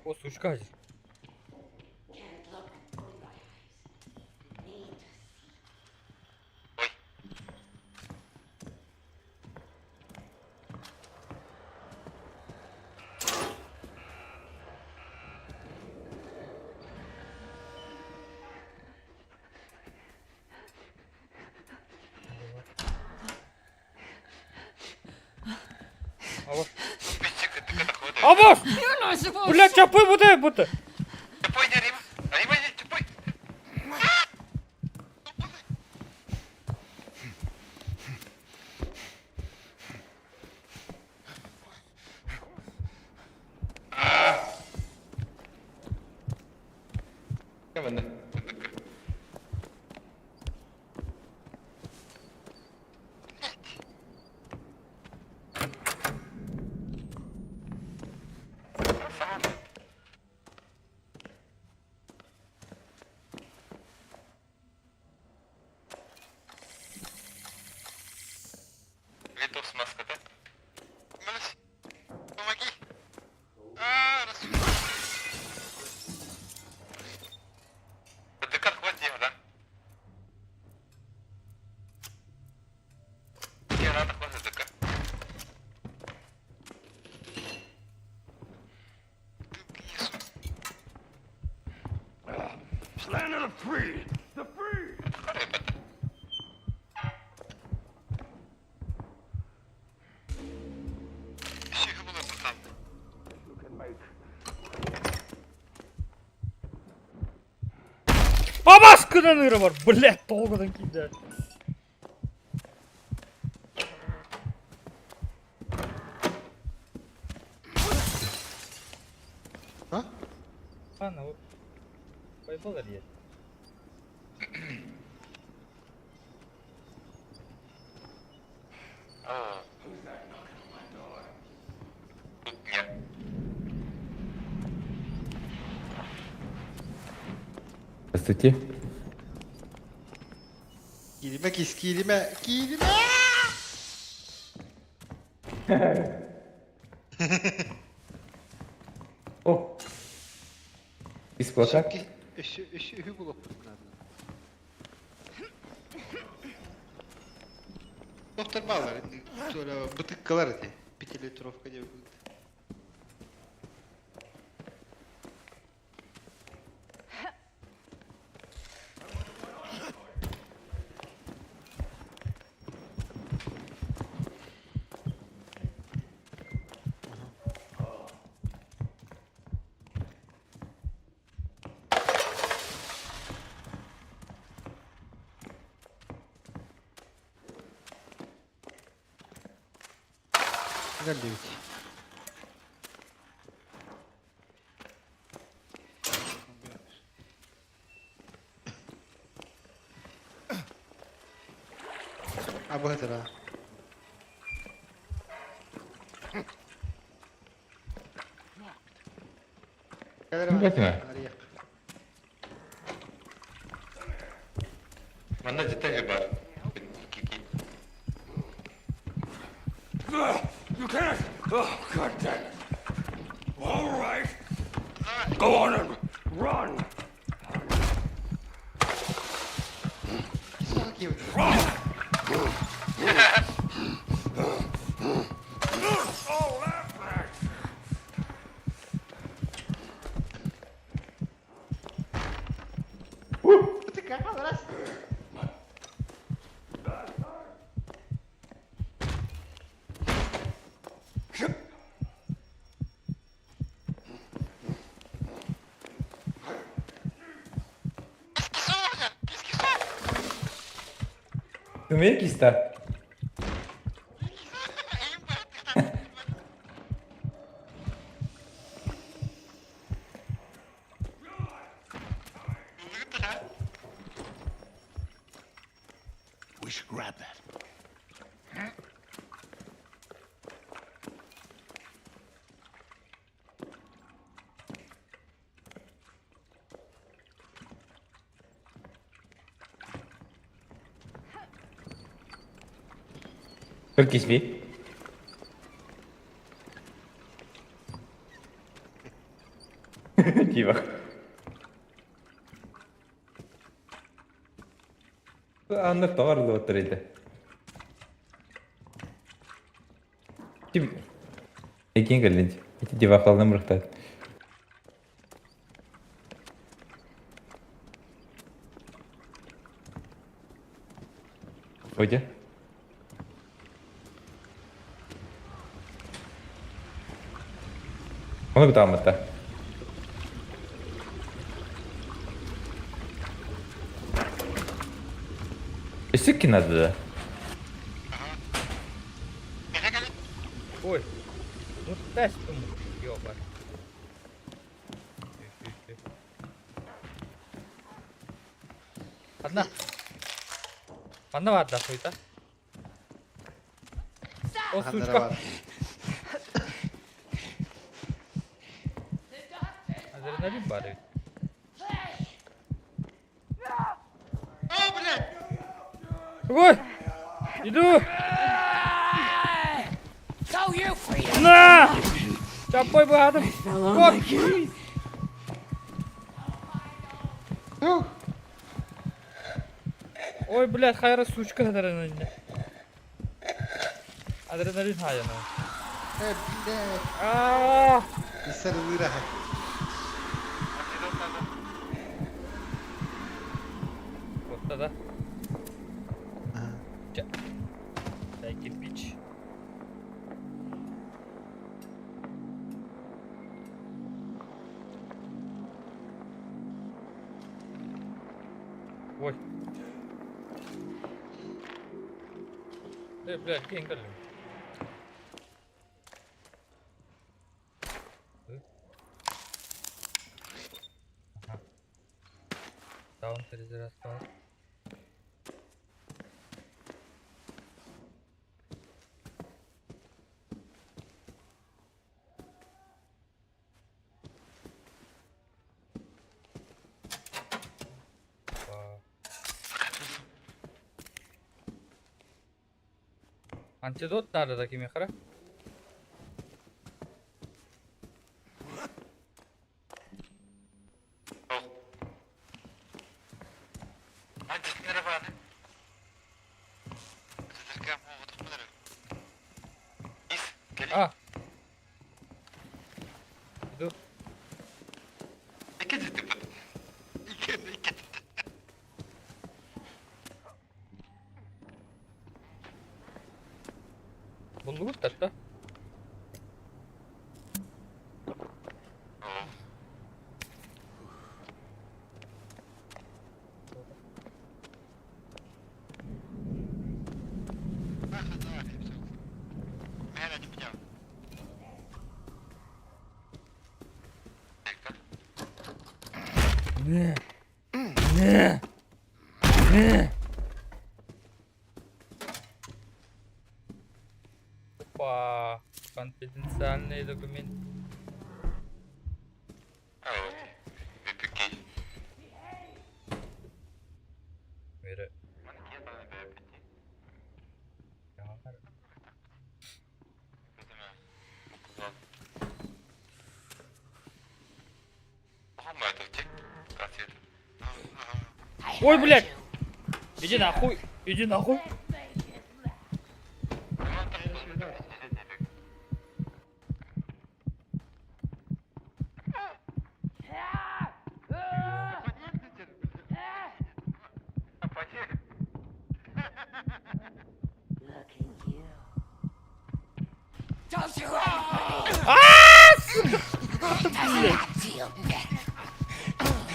О, сучка. Абас. Абас! Бля, чапы буду, буду. Туох маската? Мэлис, помоги! А, рас... Декан, хватит, да? Я рада, хватит, ДК. Land of the free! The free! Еще было пацан. You can make Абаскынан ыра бар, блядь, толгодан киирдэ. А? Ана, вот. Байбал эрийэр. А. Тут нет. Здравствуйте. Кииримэ кис, кииримэ, кииримэ! О! Бесплатно? Өссө, өссө үһү булуохпут наада. Доктор баалар, бытыккалар эти, пятилитровка диye Галливить. Абыгытыра. Обязательно. Манна детали бар. You can't! Oh, God damn it. All right. Go on and run! Oh, laugh at! Ты киста? We should grab that. Только себе. Типа. Анна товарлы отырды. Тип. Экен кэллин. Ити дивахалны мырыктат. Ойде. Оны бутааммыта. Өссө кинады да. Ой, ну тест ёба. Одна. Одна вода хуйта. О, сучка. Адреналин падает. О, блядь! Ой! Иду! На! Чаппой быһаатым. Кот! Ой, блядь, хайра сучка адреналин. Адреналин хайана. Э, блядь. Аа! Исарылыыр аһа. Куотта да? Чэ. Дай кирпич. Ой. Э, блядь, киэҥ кэллим. Даун перезарядка. Антидот наада кимиэхэ эрэ? А! Иду. Буллугут да? Опа, конфиденциальный документ. Мира. Ой, блядь! Иди нахуй! Иди нахуй!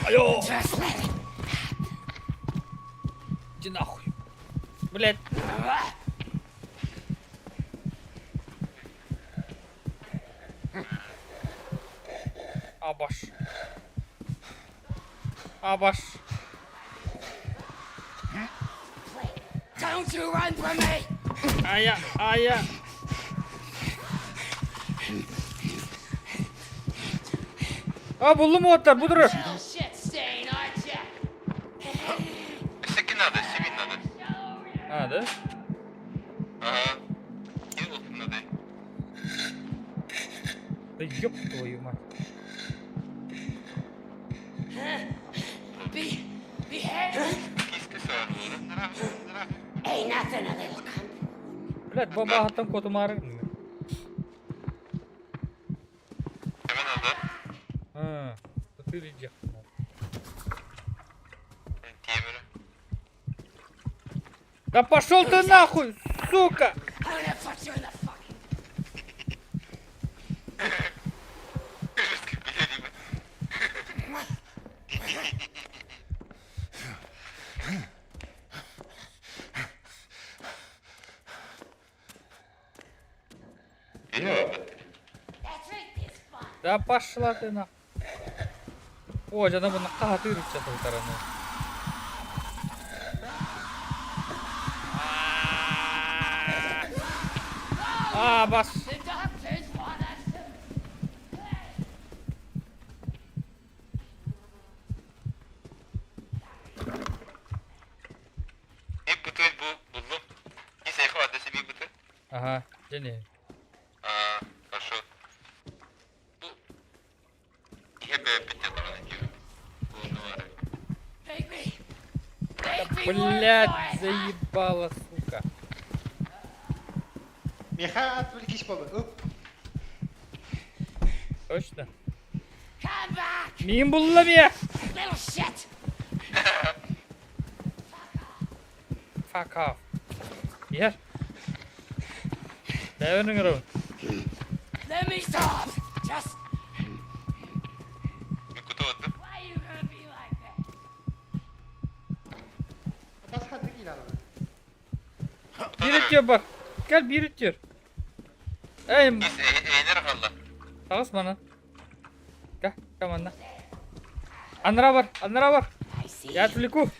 Айо! Иди нахуй! Блядь! Абаш. Абаш. Don't you run from me! Ая, ая. А, буллум уоттар, бу турар. Shit stain, aren't ya? А, да? Да ёб твою мать. Be, behave. Ain't nothing a little company. Блядь, бомбаҕыттан куотумаары гынным. А, сытыыр илдьиэхпин наада. Да пошел ты нахуй, сука! I'm gonna put you in the fucking. Let's make this fun. Да пошла ты нахуй. О, дьэ, бу хаһатыыр ыччат ытараны. Аа, бас. The doctors want us to. Аха, дьэ. Блядь, заебала, сука. Миэхэ отвлекись буолла. Оп. Точно? Миин булла мия! Little shit! Fuck off. Иһэр. Бэйэбин ыҥырабын. Let me stop! Just Мин куту why you gonna be like that? Бас ханнык иилаҕын? Биир өттүгэр бар. Кэл биир өттүгэр. Эй, Ис эйнер хаалла. таҕыс манан. Кэ, кэ манна. Анараа бар, анараа бар. I see. Я отвлеку.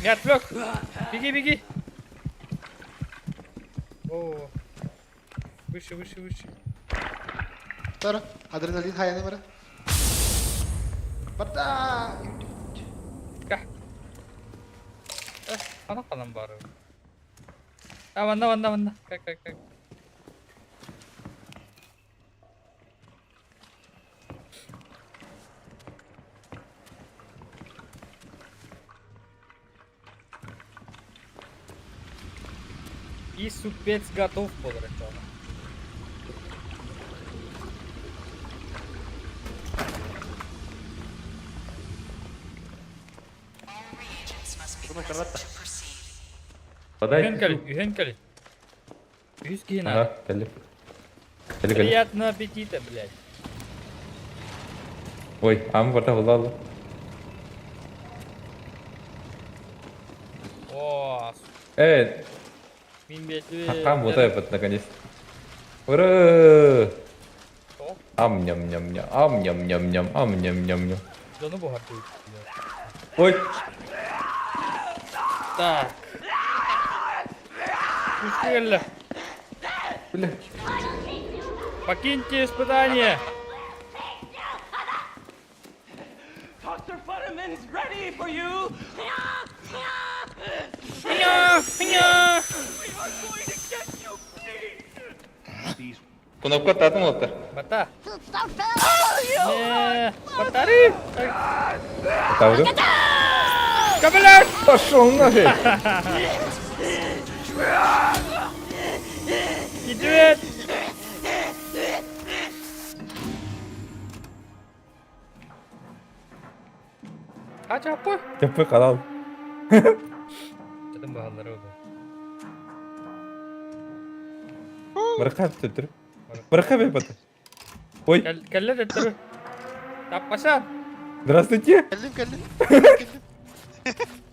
Не отвлек. Беги, беги. О, выше, выше, выше. Тара, адреналин хайаны бара. Барда! Кэ. Хана ханан баар. А, манна, манна, манна. Кэ, кэ, кэ. И супец готов буолар оччоҕуна. All reagents must be Думай, present карата. to proceed. Подай. Үһэн кэлин, үһэн кэлин. Үһүс киһи наада. Ага, кэлли. Кэлли кэлли. Приятного аппетита, блядь. Ой, ам барда булла О, Э, мин бетибит. хам вот этот наконец. Ура! Тоҕо? Ам ням ням ням, ам ням ням ням, ам ням ням ням. Дьону буһардыбыт. Ой, Так. Күүскэ кэллэ. бля. Покиньте испытание! Dr. Futterman's ready for you! Меня! Меня! We are going to get you, please! Кнопка татын олтар. Бата! Не, Батары! Тавры. Кабелек! Пошел нафиг! Медведь! Хачапы! Чапы канал. Чатын баһаллары oldu. Быракка төттүр. Быракка бер бата. Ой, Кэллэ төттөрү. Таппасан! здравствуйте. Кэллим, кэллим. Кэллим.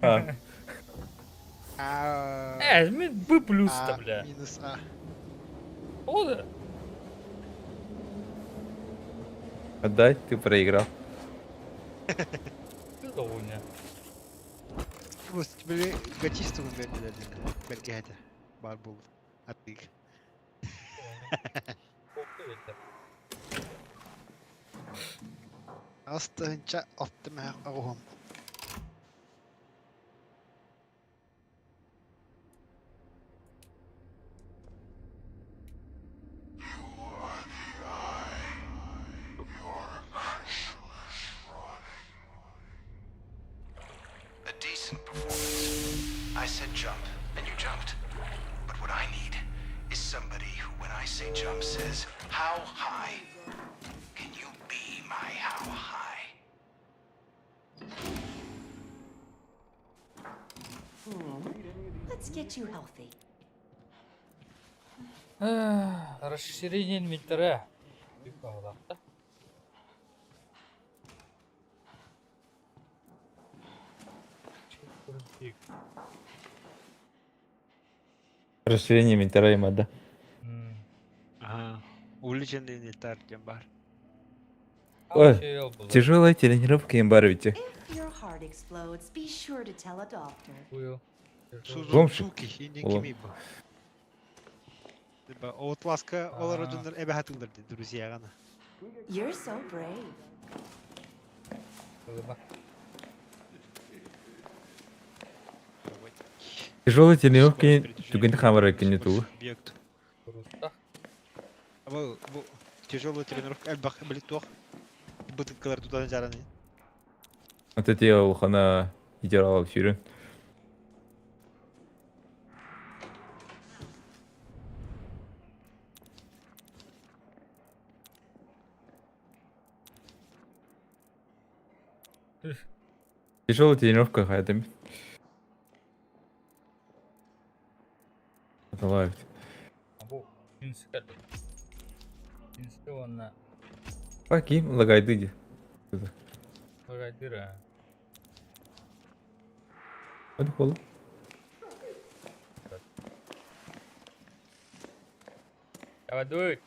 А, А, Э, мин Б плюс-то, А, бля. Минус А. О, да. отдай, ты проиграл. Ты довольна. Просто били гачистугун бердилер. Бергehete. Бар бул. Аттык. Астыһынча алтымаһах оҕуһум. A decent performance. I said jump, and you jumped. But what I need is somebody who, when I say jump, says, How high? Can you be my how high? Let's get you healthy. Расширение инвентаря. Типа, Расширение инвентаря да. Ага. Увеличенный инвентарь диэн баар. Ой, Тяжелая тренировка имбарвите. If your heart explodes, be sure to tell a doctor. Взломщик. Сузуки иннин Улам. кимий бу? Типа Outlast-ка олар А. дьоннор эбэ хатыллар дии друзьяҕына. You're so brave. Тяжелая тренировка Скорость передвижения түгэн хамара кине туу. Объект. Бу бу тяжелая тренировка элбэх били туох бытыккалар тутан жараны. Вот эти улхана Идеал сүүрэн. Тяжелая тренировка хайдам. Аталаабыт. Бу күнүскэ күнүскэ уонна Аким лагайды ди. лагайдыр аа. Hadi oğlum. Давай дуй.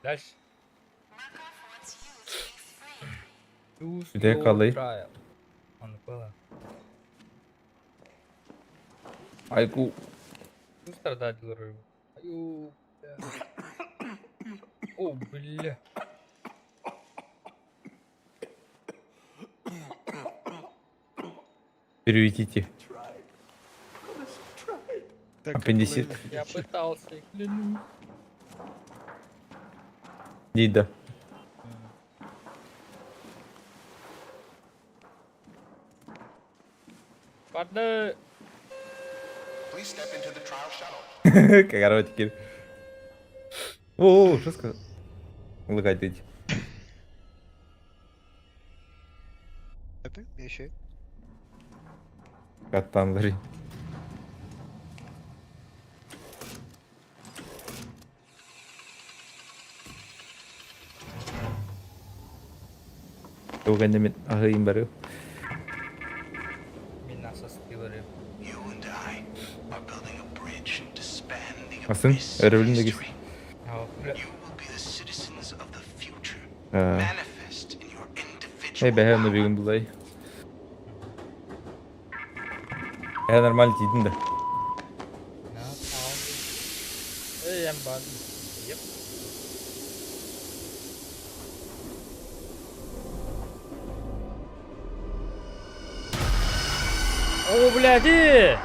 Дальше. Choose Где your колы? trial. Он было. Айку. Быстро рыбу. Аю, бля. О, бля. Переведите. Аппендисит. Я пытался, клянусь. Дида. Partner. Please step into the trial shuttle. Короче, теперь. О, что сказал? Лагать Эпи, еще. Каттанлары. Туган аһыйын бары. Меня состылары. You and I are building a bridge to span the Асын, abyss of өрөбүлүн дэгис. history. О, бля. You will be the citizens of the future. Э, Manifest in your Эй, individual бэһэ онно power. бүгүн булай. Э, нормально тиидин да. На, Эй, я бан. Еп. О, блядь, и!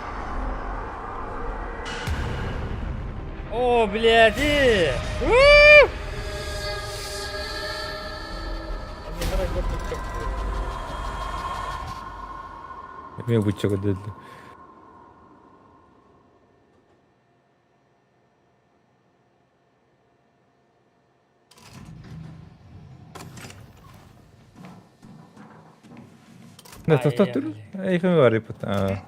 О, блядь, и! У! Мен буччага деді. Да, то то Ай, Эй, говори, а.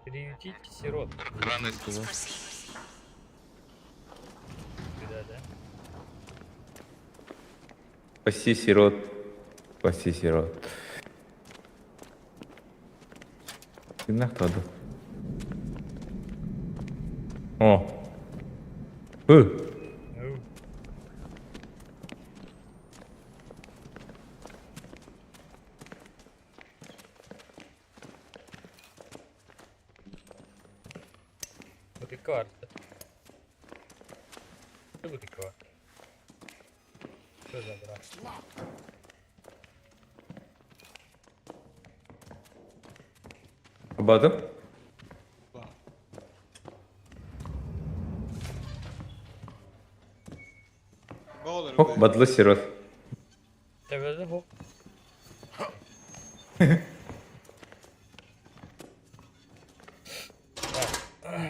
Приютить сирот. Рано Please proceed. Да, да. Спаси сирот. Спаси сирот. Нахтады. О. Ы. Ну. Вот и карта. Что вот и карта? Что за брат? Абадым? Хок, бадлы сирот. Тебе хоп.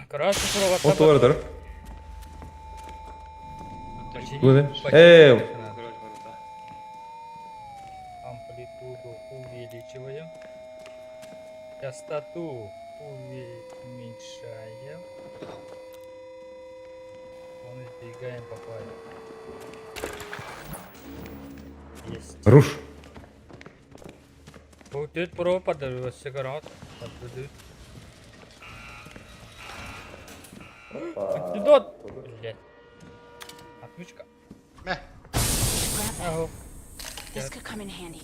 Короче, О, туар Куда? Амплитуду увеличиваем. Частоту уменьшаем. Он избегаем попали. Есть. Руш. Будет пропад, сигарет. Антидот! Блять. Отмычка. Мeh. Grab that. Ага. This could come in handy.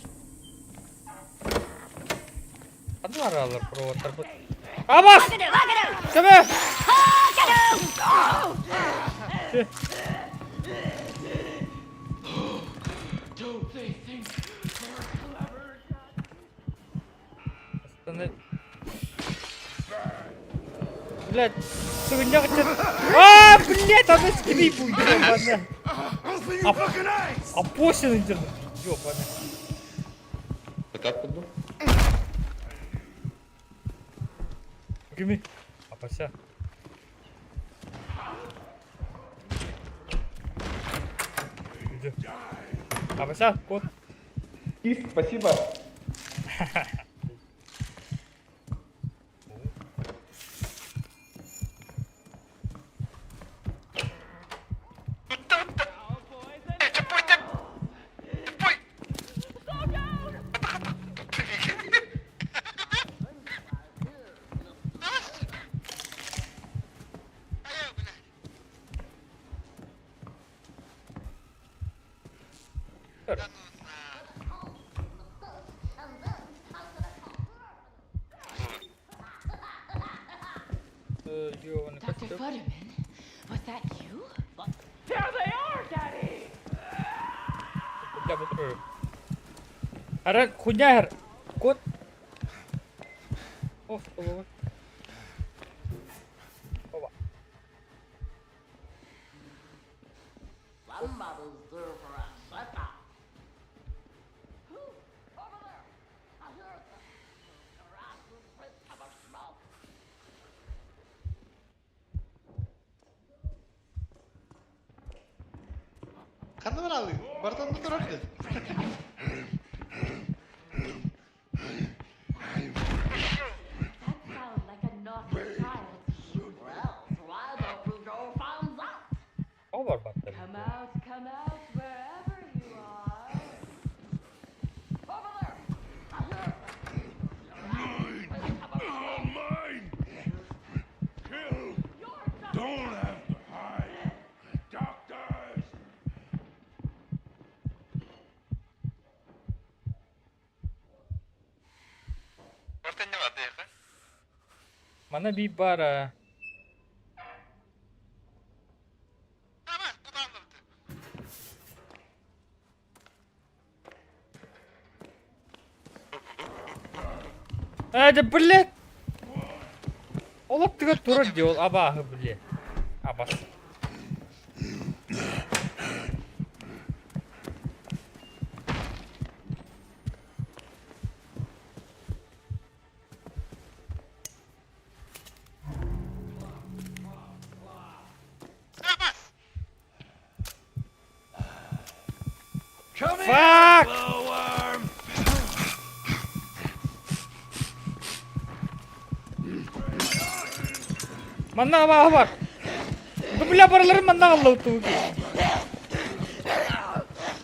Одна раллер провод тарбут. Абас! Тебе! Останови. Блять, сука, хотят. А, блять, она скрипу, ёбаная. А, а после интернет, ёбаная. Ытап курдук. Кими? Апася. Апася, кот. Кис, спасибо. Dr. Futterman, was that you? There they are, Daddy! Арай хуйня кот. Ох, Оба. Somebody's due for a supper. Ханна баралыы? Бартан да турар да. That sounds like a naughty child. Well, why don't we go find out? Оба баттар. Come out, wherever you are. Over there! I hear Oh, mine! Kill! Don't have to hide! Doctors! Мана би бара. Да блядь! Олох тыгар турар дии ол абааһы блядь. Абас. Fuck! Манна абааһы бар. Бу бля барыларын манна аҕалла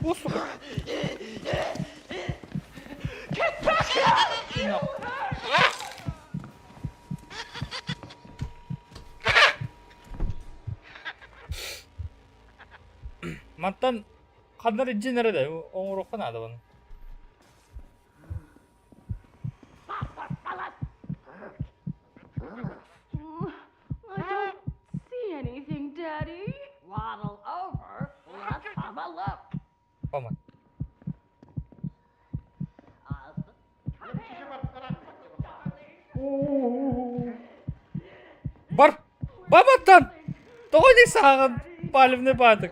О, сука. No. Мантан ханнар инженер да оҥоруохха наада баны. I don't see anything, Daddy. Waddle over. Let's have a look. Помай. Бар! Бабаттан! Тоҕо дии сааҕын палевный баатык.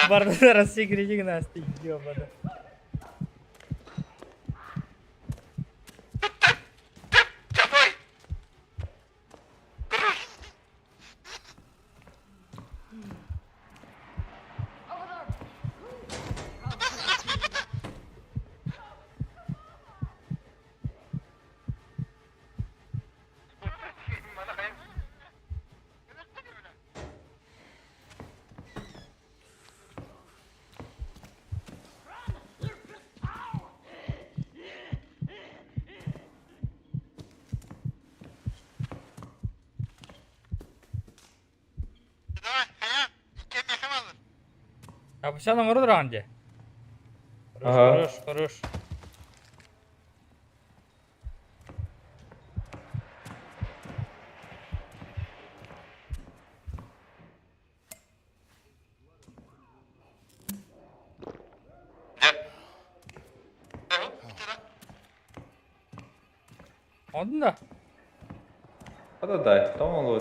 Барда рассекретик Настя, ёбана. Абысян оҥорор дии. Хорош, Ага. хорош, хорош. Онно. Хата дай, тоҕо олуо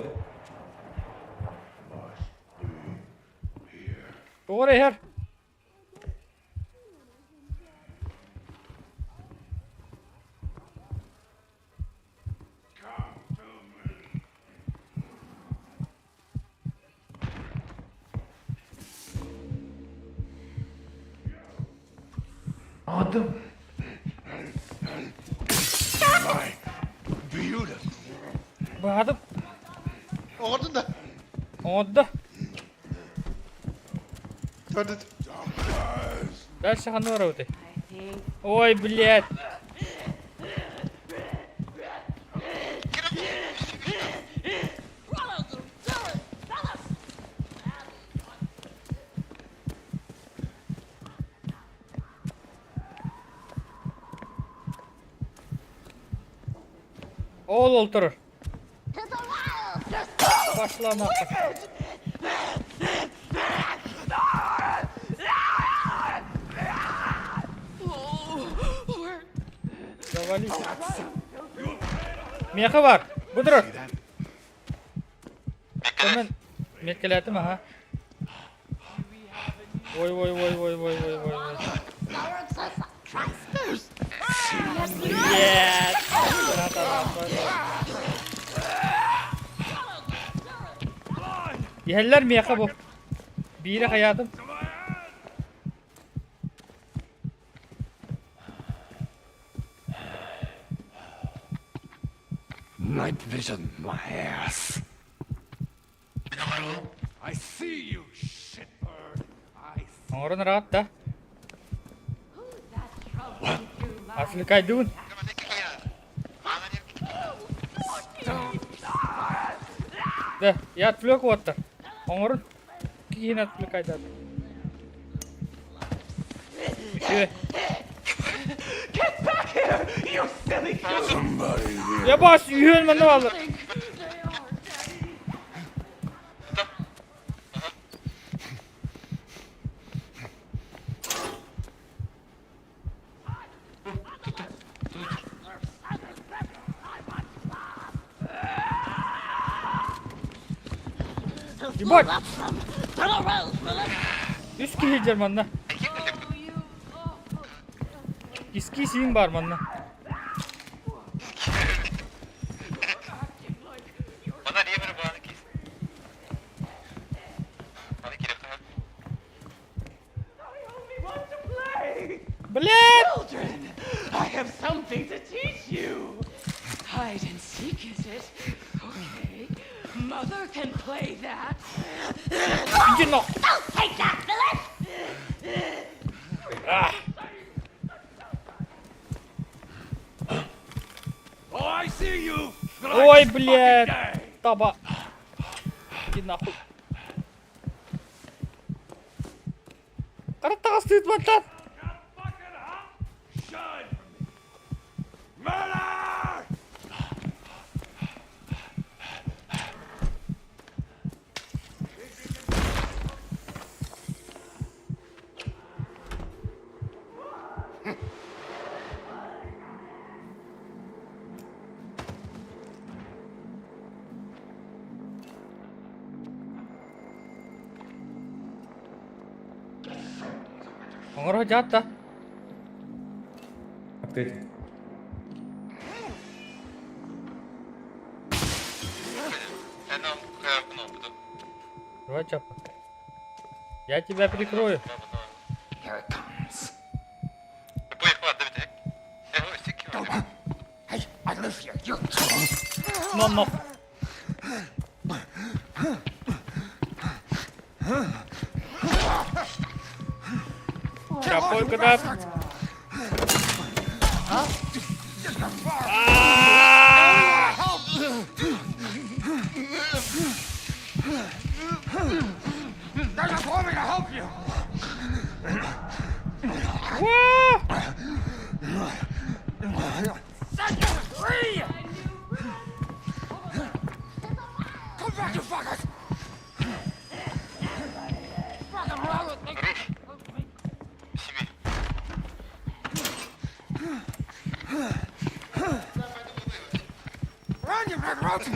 Тоҕо эрэ иһэр. Аҕатым. Баҕатым. Оҥордун да? Оҥордо. Көрдүт. Дальше ханна барабытый? Ой, блядь. Ол ол турар. Пошла нахуй. Завались. Миэхэ бар. Бу турар. Мен меккелээтим аха. Ой ой ой ой ой ой ой ой. Блядь. Иһэллэр миэхэ бу. Биири хайаатым. Night vision, my ass. I see you, shitbird. I Оҥорон ыраат да. Отвлекайдыбын. Да, я отвлек уоттар. Оҥорун. Киһини отвлекайдаатым. Үчүгэй. Get back here, you silly Somebody here. Я бас үһүөн манна бааллар. Ебать! Үс киһи дьэр манна. Иски сиин бар манна. Блядь! Children, I have something to teach you. Hide and seek, is it? Okay. Mother can play that. Иди нахуй! Don't take that, Phyllis! Oh, I see you. Ой, блядь! Таба! Иди нахуй! Хара таҕыстыыт баттан! Shine for me. Murder! Оҥоро дьаат да. Открыть. Давай, Чапа. Я тебя прикрою. Here it comes. Hey, I live here. You're Но, но. Чапой куда? There's a for me to help you. Set you free! Come back, you fuckers! Fucking wrong with me. Run, you red roach!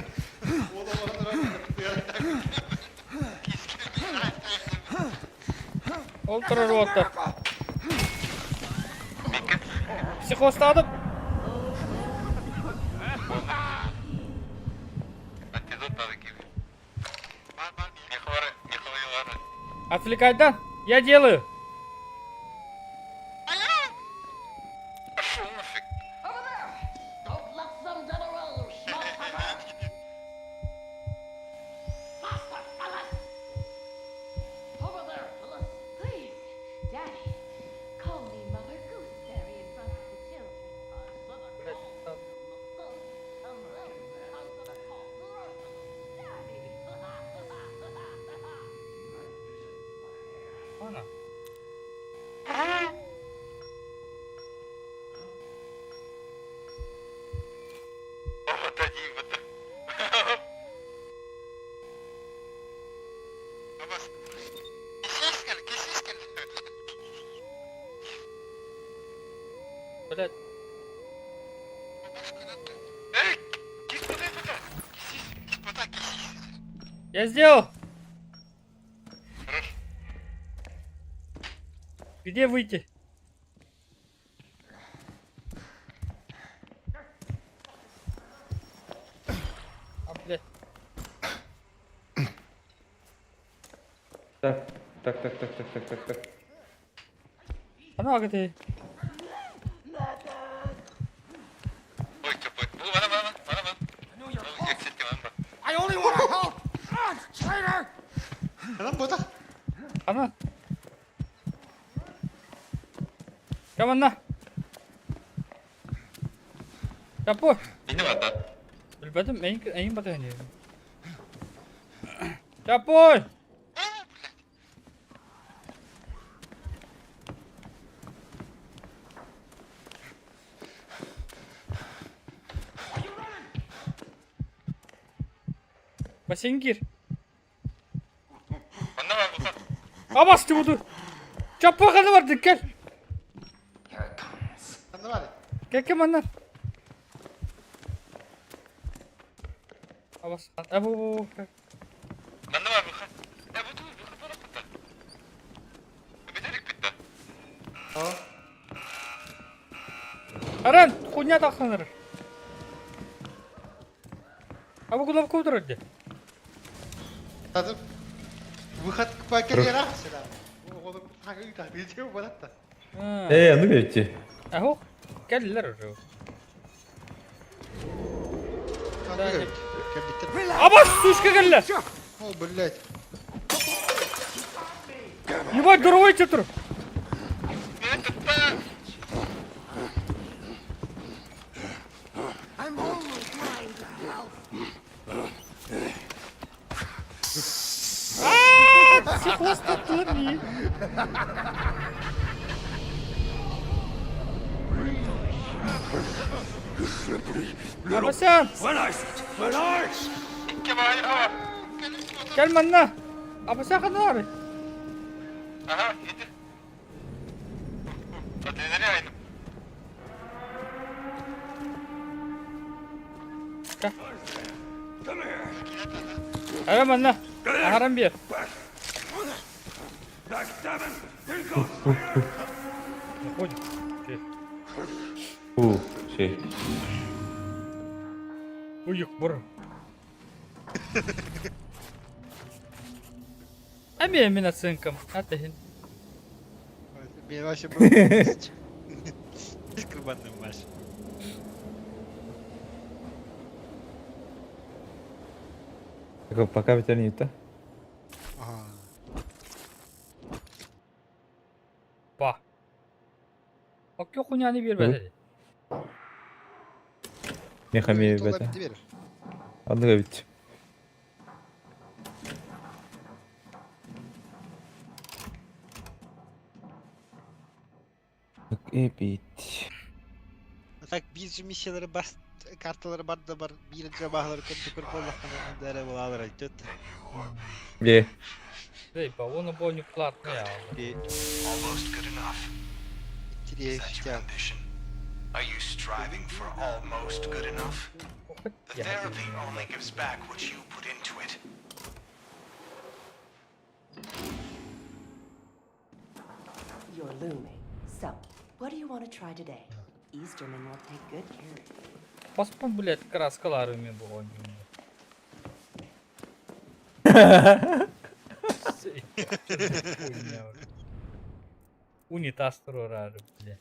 Ол турар уолаттар. Психостаатым. Отвлекайдан, я делаю. Ана. Блядь. Я сделал! Где выйти? А, блядь. Так, так, так, так, так, так, так, так. Ана где? I only want to help! Ah, traitor! Lan bu da. Ана. Каманна. Капо. Билбэтим, эйин эйин батыһан Чапой! Бассейн киир. Абас буду. Чапой ханна барды кел. Anne var. Кел кел манна. Абас. Абу. Аран, хуйня тахсаныр. Абу кулап кудыр ди. Tadım. Выход к покерера сюда. Oğlum hangi tahmin bu da. Ээ, ну кетти. Ахо, келлер уже. Абас, сучка келлер. О, блядь. Ебать, здоровый тур. I'm only trying to help. Психоз тур. Абасян. Кел манна. Абасян ханна бар. Ага манна. Ахаран бир. Заходим. У, şey. Уйук бур. Ами мин оценкам. Атахин. Benim вообще был. Кырбанным ваш. Пока битер да? Ага. Ба. Окей хуйняны бербedi. Мехами бete. Andıga бит. Эбит. Так bir миссиялары бас карталары бар да бар bir жабахлар көптү көрүп боллахтан дәрі булалар айтат. Е. Эй, ба, оны боню платный я. Almost good enough. Is that your ambition? Are you striving for almost good enough? The therapy only gives back what you put into it. you're looming. So, what do you want to try today? Easterman will take good care of you. Хоспун, блядь, кырааскалаары мен бу оонньуум. Унитаз туруораары, блядь.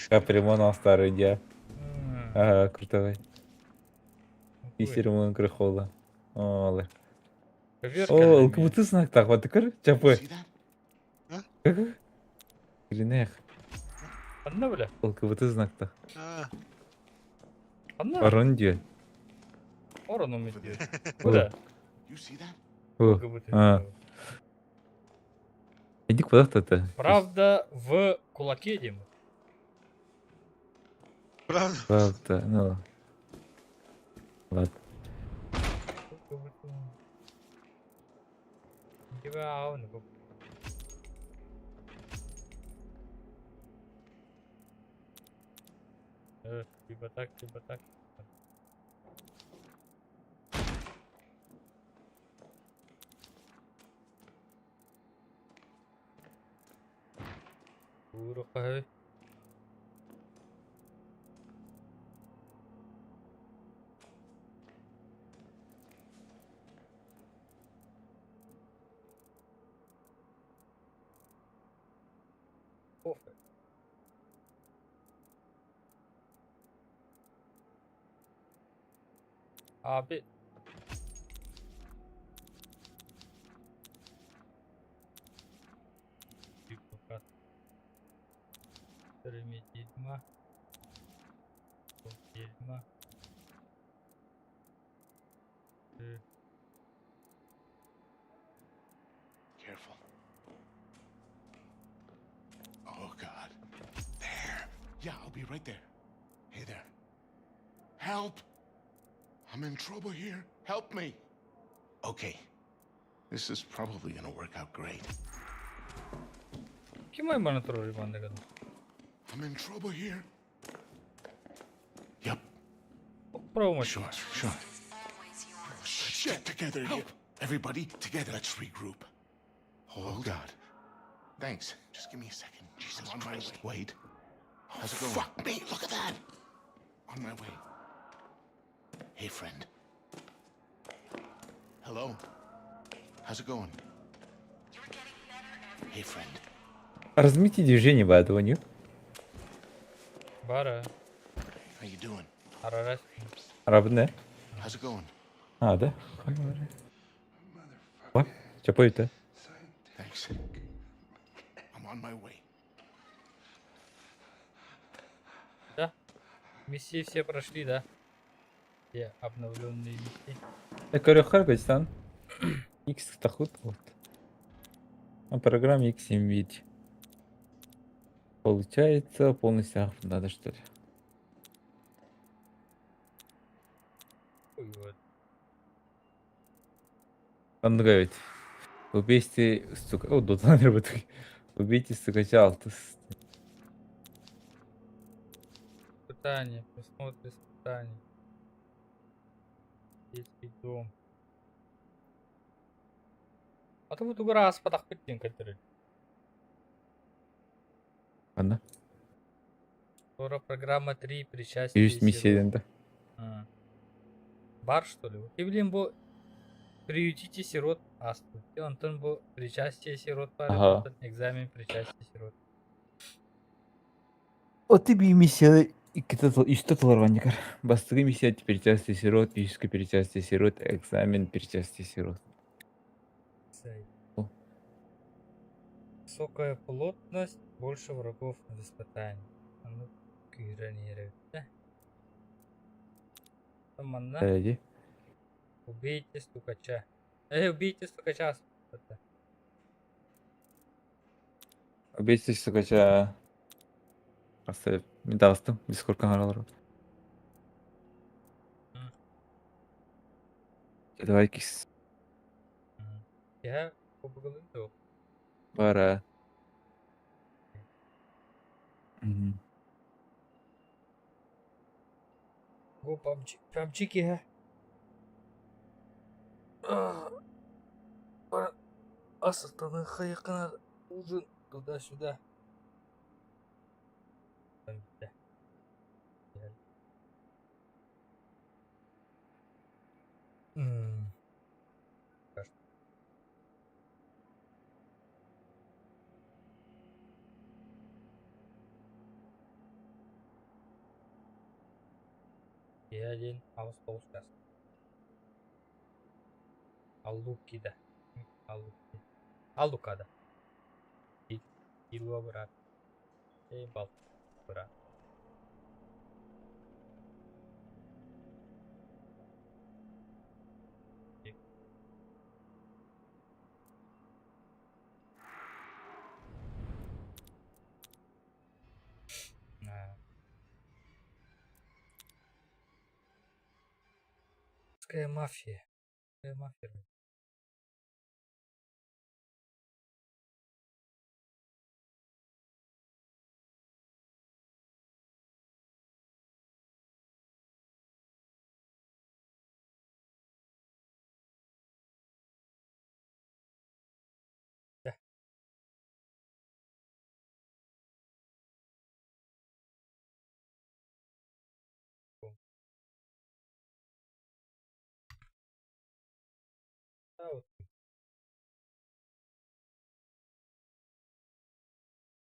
Капремонт старый дьэ. Ага, крутой. Исер крыхола. Олы. О, ЛКБТ знак вот көр, чапы. Гринех. Ханна бля? ЛКБТ знактах. Ханна? Орон диэн. Орону диэн. Куда? О, а. Иди куда-то. Правда в кулаке, Дима. Правда? Правда, ну. Ладно. Либо так, либо так. Уурукаһы. Кофе. Abi Careful. Oh, God. There. Yeah, I'll be right there. Hey there. Help! I'm in trouble here. Help me. Okay. This is probably gonna work out great. Kim bana troll bana I'm in trouble here. Yep. Promo. Sure, sure. Let's get together. Help. Everybody together. Let's regroup. Oh, God. Thanks. Just give me a second. Jesus on Christ. My way. Wait. How's it going? Fuck me. Look at that. On my way. Hey, friend. Hello. How's it going? Hey, friend. Размите движение бы этого, нет? Бара. How you doing? Арарас. Арабне. How's it going? А, да? What? Чапой-то? Thanks. I'm on my way. Да? Миссии все прошли, да? Все обновленные миссии. Көрөхөр X тахут вот. А программе X7 ведь. Получается полностью ах, надо что ли? Ой, вот. Оннуга ведь. Убейте, сука. О, дотан работает. Убейте стукача алтыс. Испытание, просмотр испытаний. Детский дом. А то вот угара аспатах диэн кэлтэрэр. Ладно. Скоро программа 3 причастие Есть миссия да. А. Бар что ли? И блин бу приютите сирот аспыт. И онтон бу причастие сирот бар, Ага. экзамен причастие сирот. Вот тебе миссия икки тылар Бастыгы миссия причастие сирот, физическое причастие сирот, экзамен причастие сирот. Цей. О. Высокая плотность, больше врагов на испытании. Ну, да? Манна. Эди. Убейте стукача. Эй, убейте стукача. Убейте стукача. Оставь. Мен дагыстым. Дискорд каналлар. Давай кис. Я побугалы Бара. Мгм. Го PUBG. PUBG ки. Ас астаныахха ужин туда-сюда. Бүттэ. Киэһэ диэн 8-9 чаас. Аллукида. Аллуки. Аллукада. Кило брат. Эй, бал. Брат. Мафия. Мафия.